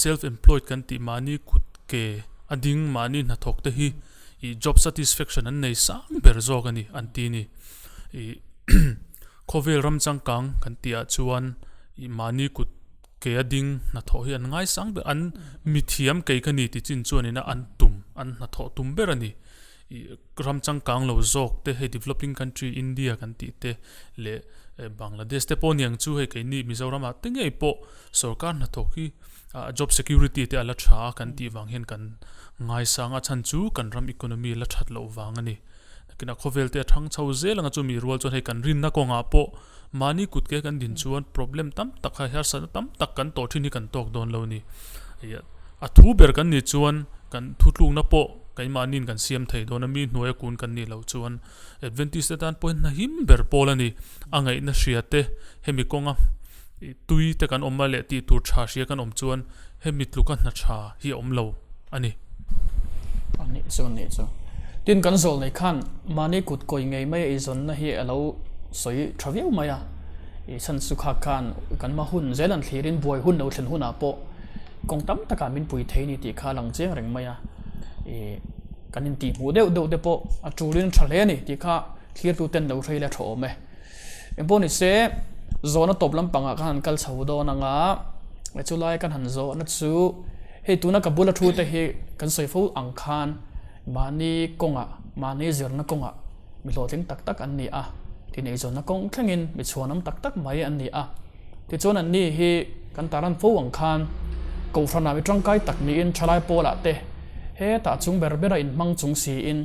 self employed kan tih mahni kut ke a ding mahni hnathawk te hi ih job satisfaction an nei sang ber zawk a ni an ti a ni. Ih khawvel ram changkang kan tih ah chuan ih mahni kut ke a ding hnathawh hi an ngai sang ber an mithiam kei ka ni ti chin chuan ina an tum an hnathawh tum ber a ni. Ih ram changkang lo zawk te hei developing country India kan tih te leh Bangladesh te pawh aniang chu hei keini Mizoram ah te ngei pawh sorkar hnathawk hi ah job security te a la tha a kan tih vang hian kan ngaisang a chhan chu kan ram economy la that loh vang a ni. Nakinah khawvel te a thang chho zel anga chumi rual chuan hei kan rinna kawngah pawh mahni kut ke kan din chuan problem tam tak hei harsatna tam tak kan tawh thin hi kan tawk dawn lo a ni. A thu ber kan nih chuan kan thutlukna pawh keimahniin kan siam thei dawn a mi hnuaia kun kan nih loh chuan Adventist te tan pawhin hna him ber pawl a ni. A ngaihna hria te hemi kawnga tui te kan awm a leh tih tur tha hria kan awm chuan hemi tluka hna tha hi a awm lo a ni. A nih chu a nih chu. Tin, kan zawl nei khan mahni kut kawi ngei mai a eizawnna hi a lo sawi tha viau mai a. I chhan chu kha khan kan hma hun zel an thlirin buai hun lo thlen hunah pawh kawng tam takah min pui thei ni tih kha a lang chiang reng mai a. I kan intihhmuh deuh deuh te pawh a tulin tha hle a ni tih kha thlirtu ten lo hrei la tha awm e. Engpawh ni se, zawhna tawp lampangah ka han kal chho dawn ang a, chulai kan han zawhna chu hei tuna ka bula thu te hi kan sawi fo ang khan mahni kawngah, mahni zirna kawngah mi hlawhtling tak tak an ni a, tin eizawnna kawng thlengin mi chhuanawm tak tak mai an ni a. Tichuan anni hi kan taran fo ang khan Kohhranah mi tangkai tak niin thalai pawlah te hetah chung ber bera inhmang chung siin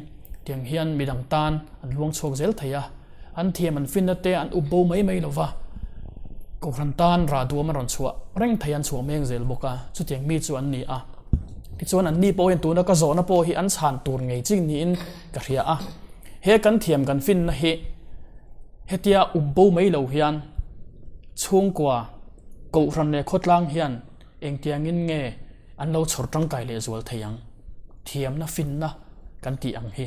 tiang hian midang tan an luang chhuak zel thei a. An thiam an finna te an up bo mai mai lova, Kohhran tan rah duam an rawn chhuah reng thei an chhuah meng zel bawk a, chutiang mi chu an ni a. Tichuan an ni pawh hian tuna ka zawhna pawh hi an chhan tur ngei ching niin ka hria a. He kan thiam kan finna hi hetia up bo mai lo hian chhungkua Kohhran leh khawtlang hian engtiangin nge an lo chhawr tangkai lehzual thei ang? Thiamna finna kan tih ang hi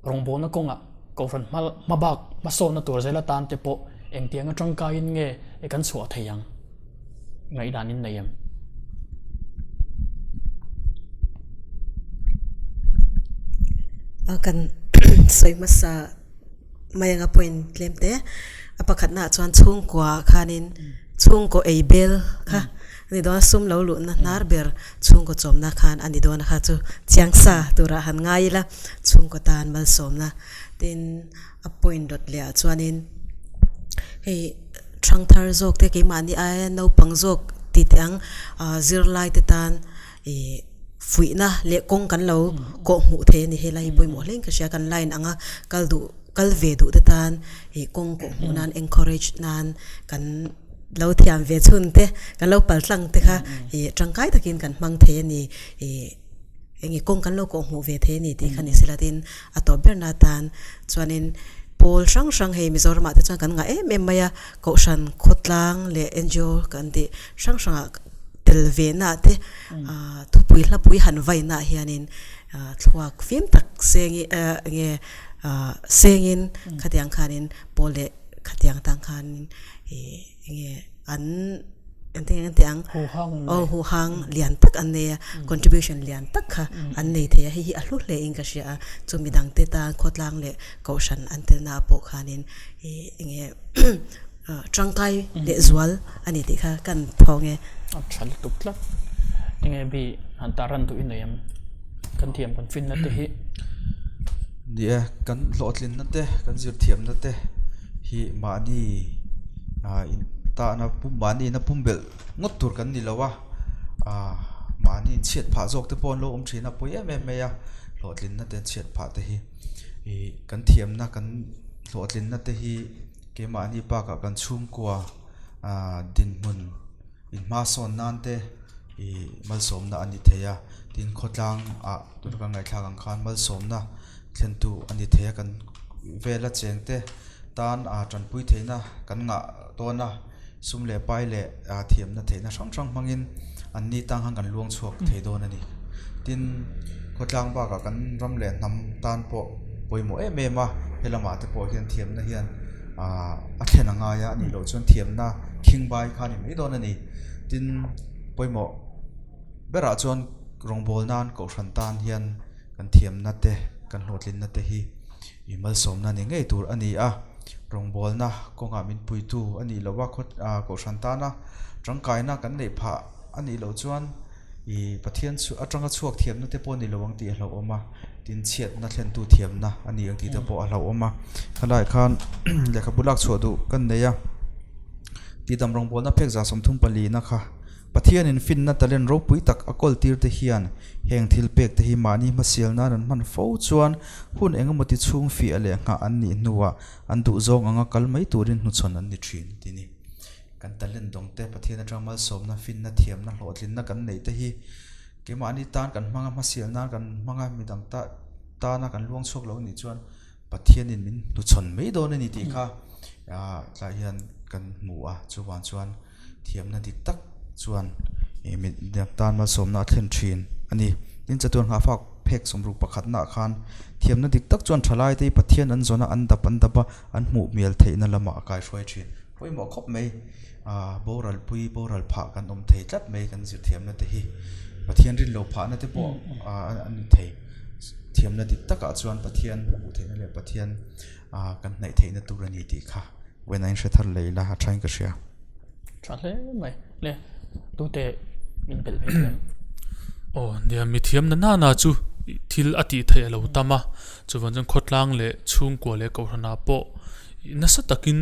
rawngbawlna kawngah Kohhran hma hmabak hmasawnna tur zel atan te pawh engtiang atangkaiin nge kan chhuah thei ang? Ngaihdan in nei em? A kan sawi hmasa mai anga point tlem te a pakhatna ah chuan chhungkua ah khanin chhungkaw ei bel kha a ni dawn a sum lo luhna hnar ber chhungkaw chawmna khan a ni dawn a kha chu chiang sa turah han ngai ila chhungkaw tan malsawmna tin a point dawt leh ah chuanin hei thangthar zawk te keimahni aia naupang zawk tih teh ang ah zirlai te tan ih fuihna leh kawng kan lo kawh hmuh thei a ni helai hi pawimawh hle in ka hria kan line anga kal duh kal ve duh te tan ih kawng kawh hmuh nan encourage nan kan lo thiam ve chhun te kan lo pal tlang te kha ih tangkai takin kan hmang thei a ni ih eng nge kawng kan lo kawh hmuh ve thei a ni tih kha ni sela tin a tawp ber na atan chuanin pawl hrang hrang hei Mizoram ah te chuan kan ngah em em mai a kohhran khawtlang leh N_G_O kan tih hrang hrang ah tel ve na ah te ah thupui hlapui han vai na ah hianin ah thluak fim tak seng ih ah eng nge ah sengin khatiang khanin pawl leh khatiang tang khanin ih eng nge an engtin nge an tih ang aw huhang lian tak an nei a contribution lian tak kha an nei thei a hei hi a hlu hle in ka hria a chu midang te tan khawtlang leh kohhran an telna ah pawh khanin ih eng nge tangkai leh zual a ni tih kha kan thawng e. A tha lutuk tlat eng nge bi han tar ran duh i nei em kan thiam kan finna te hi. Ni e kan hlawhtlinna te kan zirthiamna te hi mahni ah in tahna pum mahni ina pum belh ngawt tur kan ni lo a ah mahni inchhiat phah zawk te pawh an lo awm thin a pawi em em mai a hlawhtlinna te chhiat phah te hi ih kan thiamna kan hlawhtlinna te hi keimahni bakah kan chhungkua ah dinhmun inhmasawn nan te ih malsawmna a ni thei a tin khawtlang ah tuna kan ngaihthlak ang khan malsawmna thlentu a ni thei a kan vela cheng te tan ah tanpui theihna kan ngah dawn a sum leh pai leh ah thiamna theihna hrang hrang hmangin an ni tang khan kan luang chhuak thei dawn a ni tin khawtlang bakah kan ram leh hnam tan pawh pawimawh em em a helamah te pawh hian thiamna hian ah a thlen a ngai a anih loh chuan thiamna khingbai kha a ni mai dawn a ni tin pawimawh berah chuan rawngbawl nan kohhran tan hian kan thiamna te kan hlawhtlinna te hi ih malsawmna ni ngei tur a ni a rawngbawlna kawngah min puitu a nih loh a khaw ah kohhran tana tangkaina kan neih phah a nih loh chuan ih Pathian chu atanga chhuak thiamna te pawh a ni lo ang tih a hlauhawm a tin chhiatna thlentu thiamna a ni ang tih te pawh a hlauhawm a helaiah khan lehkhabu lak chhuah duh kan nei a tihdam rawngbawlna phek 34 na kha. Pathianin finna talent ropui tak a kawltir te hian heng thil pek te hi mahni hmasial nan an hman fo chuan hun engemaw ti chhung fiah leh nghah an nih hnuah an duhzawng anga kal mai turin hnuchhawn an ni thin ti ni. Kan talent dawng te Pathian atanga malsawmna, finna, thiamna, hlawhtlinna kan neih te hi keimahni tan kan hmanga hmasial nan kan hmanga midang tana kan luang chhuak lo nih chuan Pathianin min hnuchhawn mai dawn a ni tih kha tlaiah hian kan hmu a, chuvang chuan thiamna dik tak chuan ih mi dang tan malsawmna a thlen thin a ni. Tin chatuan nghahfak. phek 61 ah khan thiamna dik tak chuan thalaite hi Pathian an zawn a, an dap an dap a, an hmuh mial theihna lamah a kaihruai thin. Pawimawh khawp mai, ah boral pui boral phah kan awm thei tlat mai kan zir thiamna te hi. Pathian rin lo phahna te pawh ah a ni thei. Thiamna dik takah chuan Pathian hmuh theihna leh Pathian ah kan hnaih theihna tur a ni tih kha vawiin a inhre thar leh ila a thain ka hria. Tha hle mai le tute min belh ve thei ang. Aw nia mithiam na nana chu thil a tih theih a lo tam a, chuvang chuan khawtlang leh chhungkua leh kohhranah pawh nasa takin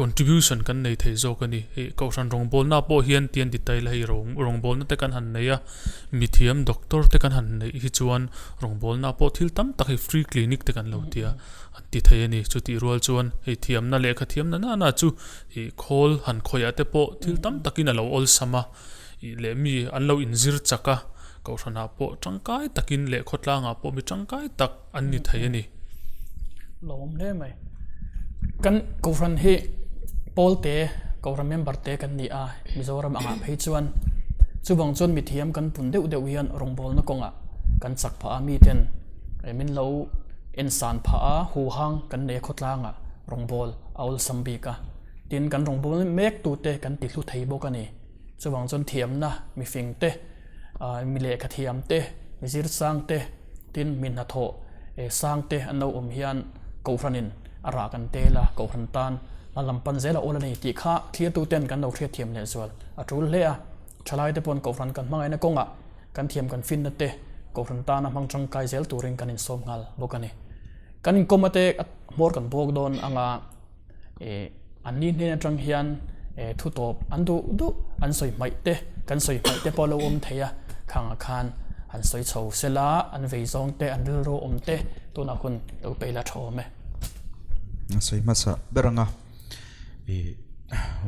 contribution kan nei thei zawk a ni. Hei kohhran rawngbawlna pawh hian tian ti ta ila hei rawngbawlna te kan han nei a, mithiam doctor te kan han neih hi chuan rawngbawlna pawh thil tam tak hei free clinic te kan lo ti a, an ti thei a ni. Chutih rual chuan hei thiamna lehkha thiamna nana chu Ih khawl han khawih ah te pawh thil tam takin a lo awlsam a, ih leh mi an lo inzir chak a, kohhran ah pawh tangkai takin leh khawtlang ah pawh mi tangkai tak an ni thei a ni. Lo awm hle mai. Kan kohhran hi pawl te, kohhran member te kan ni a, Mizoram angah phei chuan chuvang chuan mithiam kan pun deuh deuh hian rawngbawlna kawngah kan chak phah a, miten min lo ensan phah a, huhang kan nei a khawtlangah. Rawngbâwl a awlsam bik a, tin kan rawngbâwl mek tute kan ti hlu thei bawk a ni. Chuvang chuan thiamna mi fing te, mi lehkha thiam te, mi zir sang te, tin mi hnathawh sang te an lo awm hian Kohhranin a rah kan tel a, Kohhran tan hma lam pan zel a awl a ni tih kha thlirtuten kan lo hriatthiam lehzual a tul hle a. Thalaite pawn Kohhran kan hmangaihna kawngah kan thiam kan finna te Kohhran tana hmang tangkai zel turin kan insawm nghal bawk a ni. Kan inkawm ate hmawr kan bawk dawn anga eh an ni hnen atang hian eh thu tawp an duh duh an sawi hmaih te kan sawi hmaih te pawh a lo awm thei a, khangah khan an sawi chho sela an vei zawng te an rilru awm te tunah hun lo peih la tha awm e. A sawi hmasa ber anga ih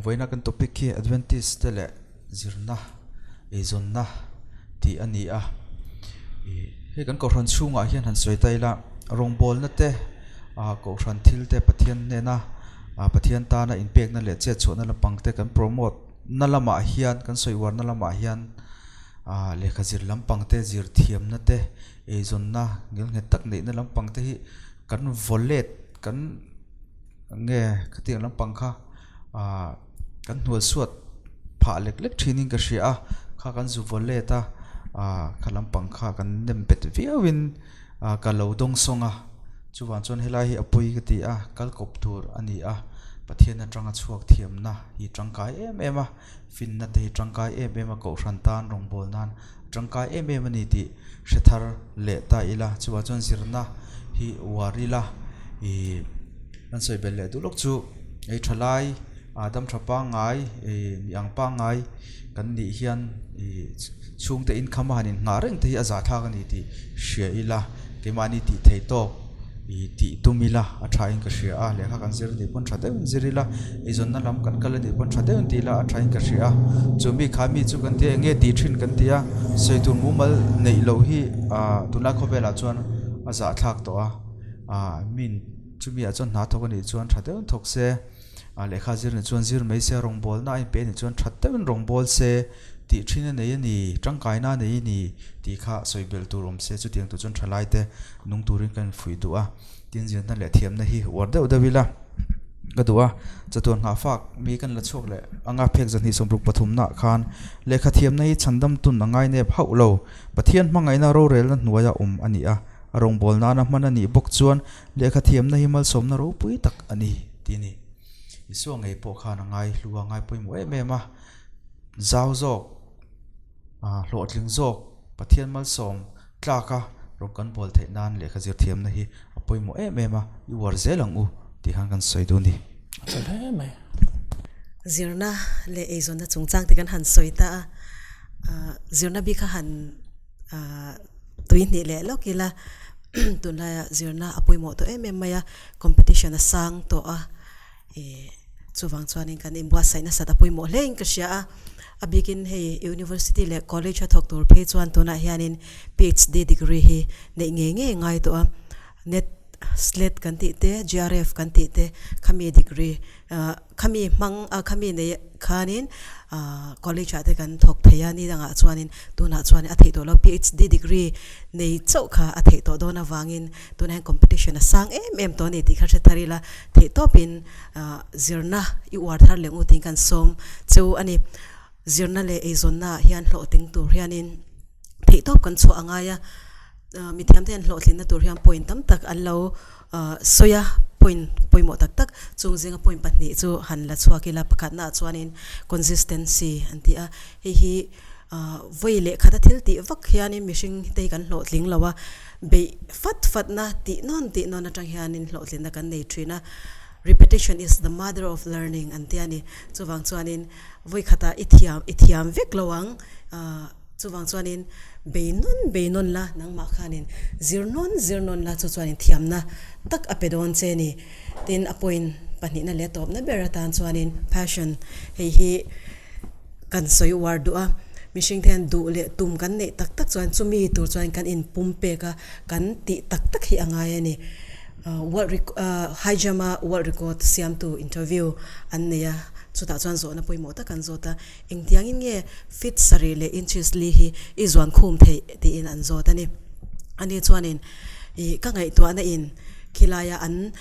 vawiina kan topic hi Adventist te leh zirna eizawnna tih a ni a ih hei kan kohhran chhungah hian han sawi ta ila rawngbawlna te ah kohhran thil te Pathian hnena ah Pathian tana inpekna leh chet chhuahna lampang te kan promote na lamah hian kan sawi uarna lamah hian ah lehkha zir lampang te zir thiamna te eizawnna ngilnghet tak neihna lampang te hi kan vaw let kan nge khatiang lampang kha ah. Kan hnual suat phah lek lek thinin ka hria a, kha kan zu vaw let a, ah kha lampang kha kan nem bet viauin ah ka lo dawng sawng a, chuvang chuan helai hi a pui ka ti a, kal kawp tur a ni a, Pathian atanga chhuak thiamna hi tangkai em em a, finna te hi tangkai em em a, kohhran tan rawngbâwl nan tangkai em em a ni tih hre thar leh ta ila, chuvang chuan zirna hi uar ila ih. Kan sawi belh leh duh lawk chu ei tha lai ah dam tha pangngai ih mi ang pangngai kan nih hian ih chhungte income a han innghah reng te hi a zahthlak a ni tih hria ila keimahni tih theih tawk ih tih tum ila a tha in ka hria a lehkha kan zir anih pawn tha deuhin zir ila eizawnna lam kan kal anih pawn tha deuhin ti ila a tha in ka hria a chu mi kha mi chu kan tia eng nge tih thin kan ti a sawi tur mumal neih loh hi ah tunlai khawvelah chuan a zahthlak tawh a ah min. Chumi ah chuan hna thawk anih chuan tha deuhin thawk se, ah lehkha zir anih chuan zir mai se, rawngbawlna a inpe anih chuan tha deuhin rawngbâwl se tih thin a nei a ni, tangkaina a nei a ni tih kha sawi belh tur awm se chutiang tur chuan thalai te nung turin ka infuih duh a, tin zirna leh thiamna hi uar deuh deuh ila ka duh a, chatuan nghah fak mi kan la chhuak leh anga phek 273 nah khan lehkha thiamna hi chhandam tun a ngainep hauh lo, Pathian hmangaihna rorelna hnuaia awm a ni a. A rawngbâwl nâna hman a nih bawk chuan lehkha thiamna hi malsawmna ropui tak a ni tih a ni. Isua ngei pawh khan a ngai hlu a, ngai pawimawh em em a. Zau zawk, hlawhtling zawk, Pathian malsawm tlaka rawng kan bawl theih nan lehkha zir thiamna hi a pawimawh em em a, i uar zel ang u tih khan kan sawi duh a ni. A tha hle mai. Zirna leh eizawnna chungchang te kan han sawi ta a, zirna bik kha han Tui hnih leh lawk ila tunlaia zirna a pawimawh tawh em em mai a, competition a sang tawh a, ih chuvang chuanin kan inbuatsaih nasat a pawimawh hle in ka hria a, a bikin hei university leh college a thawk tur phei chuan tunah hianin PHD degree hi neih ngei ngei a ngai tawh a, net. SLET kan tih te, JRF kan tih te khami degree khami hmang a khami nei khanin college ah te kan thawk thei a ni dangah chuanin tunah chuan a theih tawh lo PhD degree nei chauh kha a theih tawh dawn avangin tunah hian competition a sang em em tawh a ni tih kha hre thar ila theih tawpin zirna i uar thar leh ngut in kan sawm cheu a ni. Zirna leh eizawnna ah hian hlawhtling tur hianin theihtawp kan chhuah a ngai a, mithiamte hian hlawhtlinna tur hian point tam tak an lo sawi a, point pawimawh tak tak chung zinga point pahnih chu han la chhuak ila pakhatnaah chuanin consistency an ti a, hei hi vawi leh khata thil tih vak hianin mihring te hi kan hlawhtling lo a, beih fat fatna tih nawn tih nawn atang hianin hlawhtlinna kan nei thin a, repetition is the mother of learning an ti a ni, chuvang chuanin. Vawikhatah i thiam i thiam vek lo ang ahh chuvang chuanin bei nawn bei nawn la nangmah khanin zir nawn zir nawn la chu chuanin thiamna tak a pe dawn che ni. Tin a point pahnihna leh tawpna ber atan chuanin passion hei hi kan sawi uar duh a mihring te hian duh leh tum kan neih tak tak chuan chumi tur chuan kan inpum pek a kan tih tak tak hi a ngai a ni. World record high jump a world record siamtu interview an nei a, chutah chuan zawhna pawimawh tak an zawt a, engtiangin nge feet sarih leh inches li hi i zuan khum theih tiin an zawt a ni. Ani chuanin ih ka ngaihtuahna in khilaia an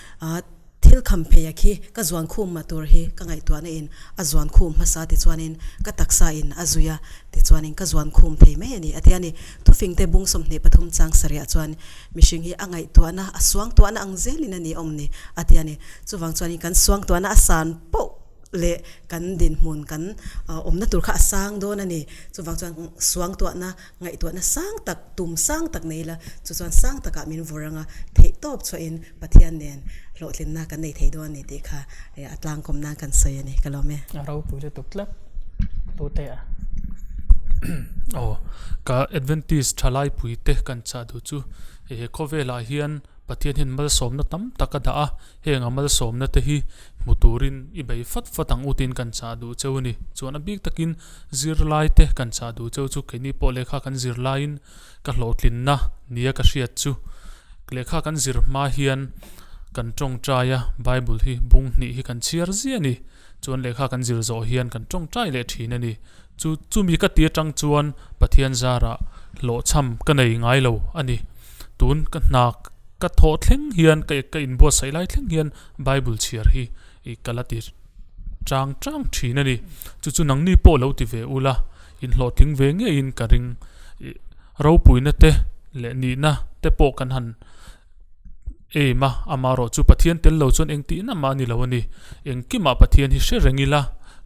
thil kham phei a khi ka zuan khum mah tur hi ka ngaihtuahna in a zuan khum hmasa tichuanin ka taksa in a zui a tichuanin ka zuan khum thei mai a ni a ti a ni. Thufingte bung 23 chang sarihah chuan Mihring hi a ngaihtuahna, a suangtuahna ang zelin a ni awm ni a ti a ni. Chuvang chuanin kan suangtuahna a san poh leh kan dinhmun kan awmna tur kha a sang dawn a ni. Chuvang chuan suangtuahna, ngaihtuahna sang tak, tum sang tak nei ila, chu chuan sang takah min vawr anga theihtawp chhuahin Pathian nen hlawhtlinna kan nei thei dawn a ni tih kha a tlangkawm nan kan sawi a ni. Ka lawm e. A ropui lutuk tlat tute a. Aw, ka Adventist thalaipui te kan chah duh chu he khawvelah hian Pathian hian malsawmna tam tak a dah a, heng a malsawmna te hi hmu turin i bei fat fat ang u tiin kan chah duh cheu a ni. Chuan a bik takin zirlai te kan chah duh cheu chu keini pawh lehkha kan zir laiin Ka hlawhtlinna nia ka hriat chu lehkha kan zir hma hian kan tawngtai a, Bible hi bung hnih hi kan chhiar ziah a ni. Chuan lehkha kan zir zawh hian kan tawngtai leh thin a ni. Chu chumi ka ti atang chuan Pathian zarah hlawhchham ka nei ngai lo a ni. Tun ka hna ka thawh thleng hian ka ka inbuatsaih lai thleng hian Bible chhiar hi ka la ti chang chang thin a ni. Chu chu nangni pawh lo ti ve ula. Inhlawhtling ve ngeiin ka ring. Ih ropuina te leh nihna te pawh kan han aim a, amaherawh chu Pathian tel lo chuan engtihna mah a ni lo a ni. Engkimah Pathian hi hre reng ila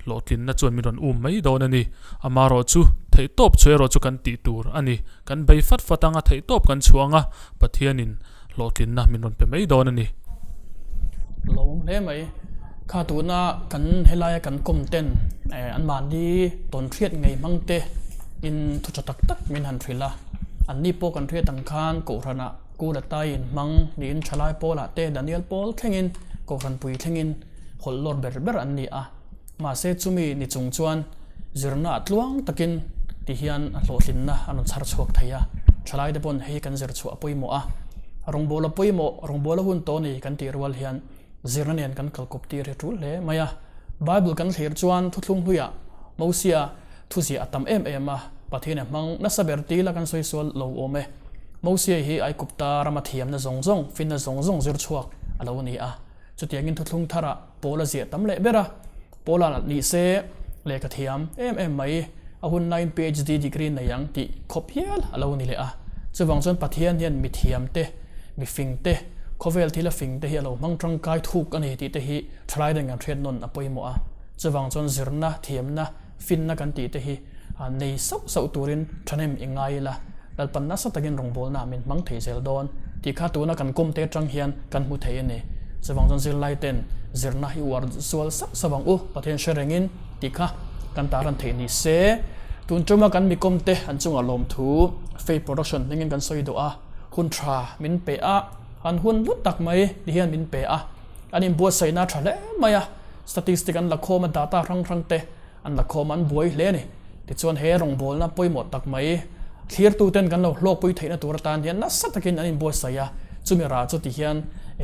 hlawhtlinna chuan min rawn um mai dawn a ni. Amaherawh chu theihtawp chhuah erawh chu kan tih tur a ni. Kan bei fat fat anga theihtawp kan chhuah anga Pathianin hlawhtlinna min rawn pe mai dawn a ni. Lo awm hle mai. Kha tuna kan helaia kan kawm ten an mahni tawn hriat ngei hmang te in thu tha tak tak min han hrilh a. An ni pawh kan hriat ang khan Kohhranah Kula Tai in hmang niin Thalai Pawlah te Daniel Pawl thlengin Kohhran pui thlengin hawlh lawr ber ber an ni a. Mahse chumi ni chung chuan zirna ah tluang takin ti hian a hlawhtlinna a rawn chhar chhuak thei a, thalai te pawn hei kan zir chhuah a pawimawh a, rawngbawla pawimawh, rawngbawla hun tawh ni kan tih rual hian zirna nen kan kalkawp tir hi a tul hle mai a. Bible kan thlir chuan thuthlung hluiah Mosia thuziah a tam em em a, Pathian a hmang nasa ber tila kan sawi sual lo awm e. Mosia hi Aikupta rama thiamna zawng zawng, finna zawng zawng zir chhuak a lo ni a, chutiangin thuthlung tharah Paul a ziah tam leh ber a, Paula ni se lehkha thiam em em mai, a hun laiin PhD degree nei ang tih khawp hial a lo ni leh a. Chuvang chuan Pathian hian mi thiam te, mi fing te, khawvel thila fing te hi a lo hmang tangkai thuk a ni tih te hi thalai dang kan hriat nawn a pawimawh a. Chuvang chuan zirna, thiamna, Finna kan tih te hi nei sauh sauh turin thahnem i ngai ila, Lalpan nasa takin rawngbawlna min hmang thei zel dawn tih kha tuna kan kawm te atang hian kan hmu thei a ni. Chuvang chuan zirlai ten zirna hi uar zual sauh sauh ang u, Pathian hre rengin tih kha kan taran theih ni se. Tun tuma kan mi kawm te an chungah lawmthu Faith Production hmingin kan sawi duh a, hun tha min pe a, an hun hlu tak mai ti hian min pe a, an inbuatsaihna a tha hle mai a, statistic an la khawm a, data hrang hrang te An la khawm an buai hle a ni. Tichuan he rawngbawlna pawimawh tak mai thlirtuten kan lo hlawkpui theihna tur atan hian nasa takin an inbuatsaih a. Chumi rah chu tihian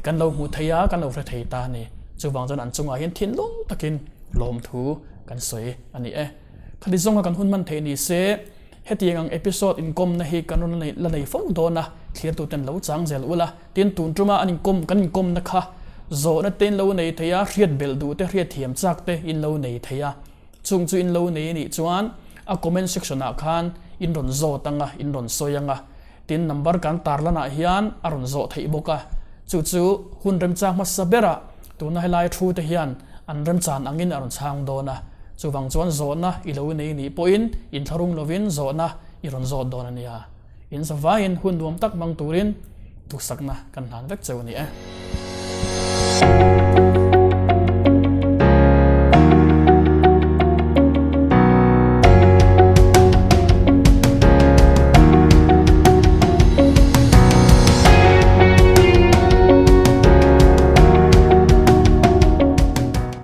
kan lo hmuh thei a, kan lo hre thei ta a ni. Chuvang chuan an chungah hian thinlung takin lawmthu kan sawi a ni e. Khati zawnga kan hun hman theih ni se, hetiang ang episode inkawmna hi kan rawn la nei fo dawn a, thlirtuten lo chang zel ula. Tin, tun tuma an inkawm kan inkawmna kha zawhna te in lo nei thei a, hriat belh duh te, hriat thiam chak te in lo nei thei a. Chung chu in lo nei a nih chuan a comment section ah khan in rawn zawt ang a, in rawn sawi ang a. Tin, number kan tarlan ah hian a rawn zawh theih bawk a. Chu chu hun remchang hmasa berah tuna helai thu te hian an remchan angin a rawn chhang dawn a. Chuvang chuan zawhna i lo nei nih pawhin inthlahrung lovin zawhna i rawn zawt dawn a nia. In zavaiin hun nuam tak hmang turin duhsakna kan hlan vek cheu a ni e.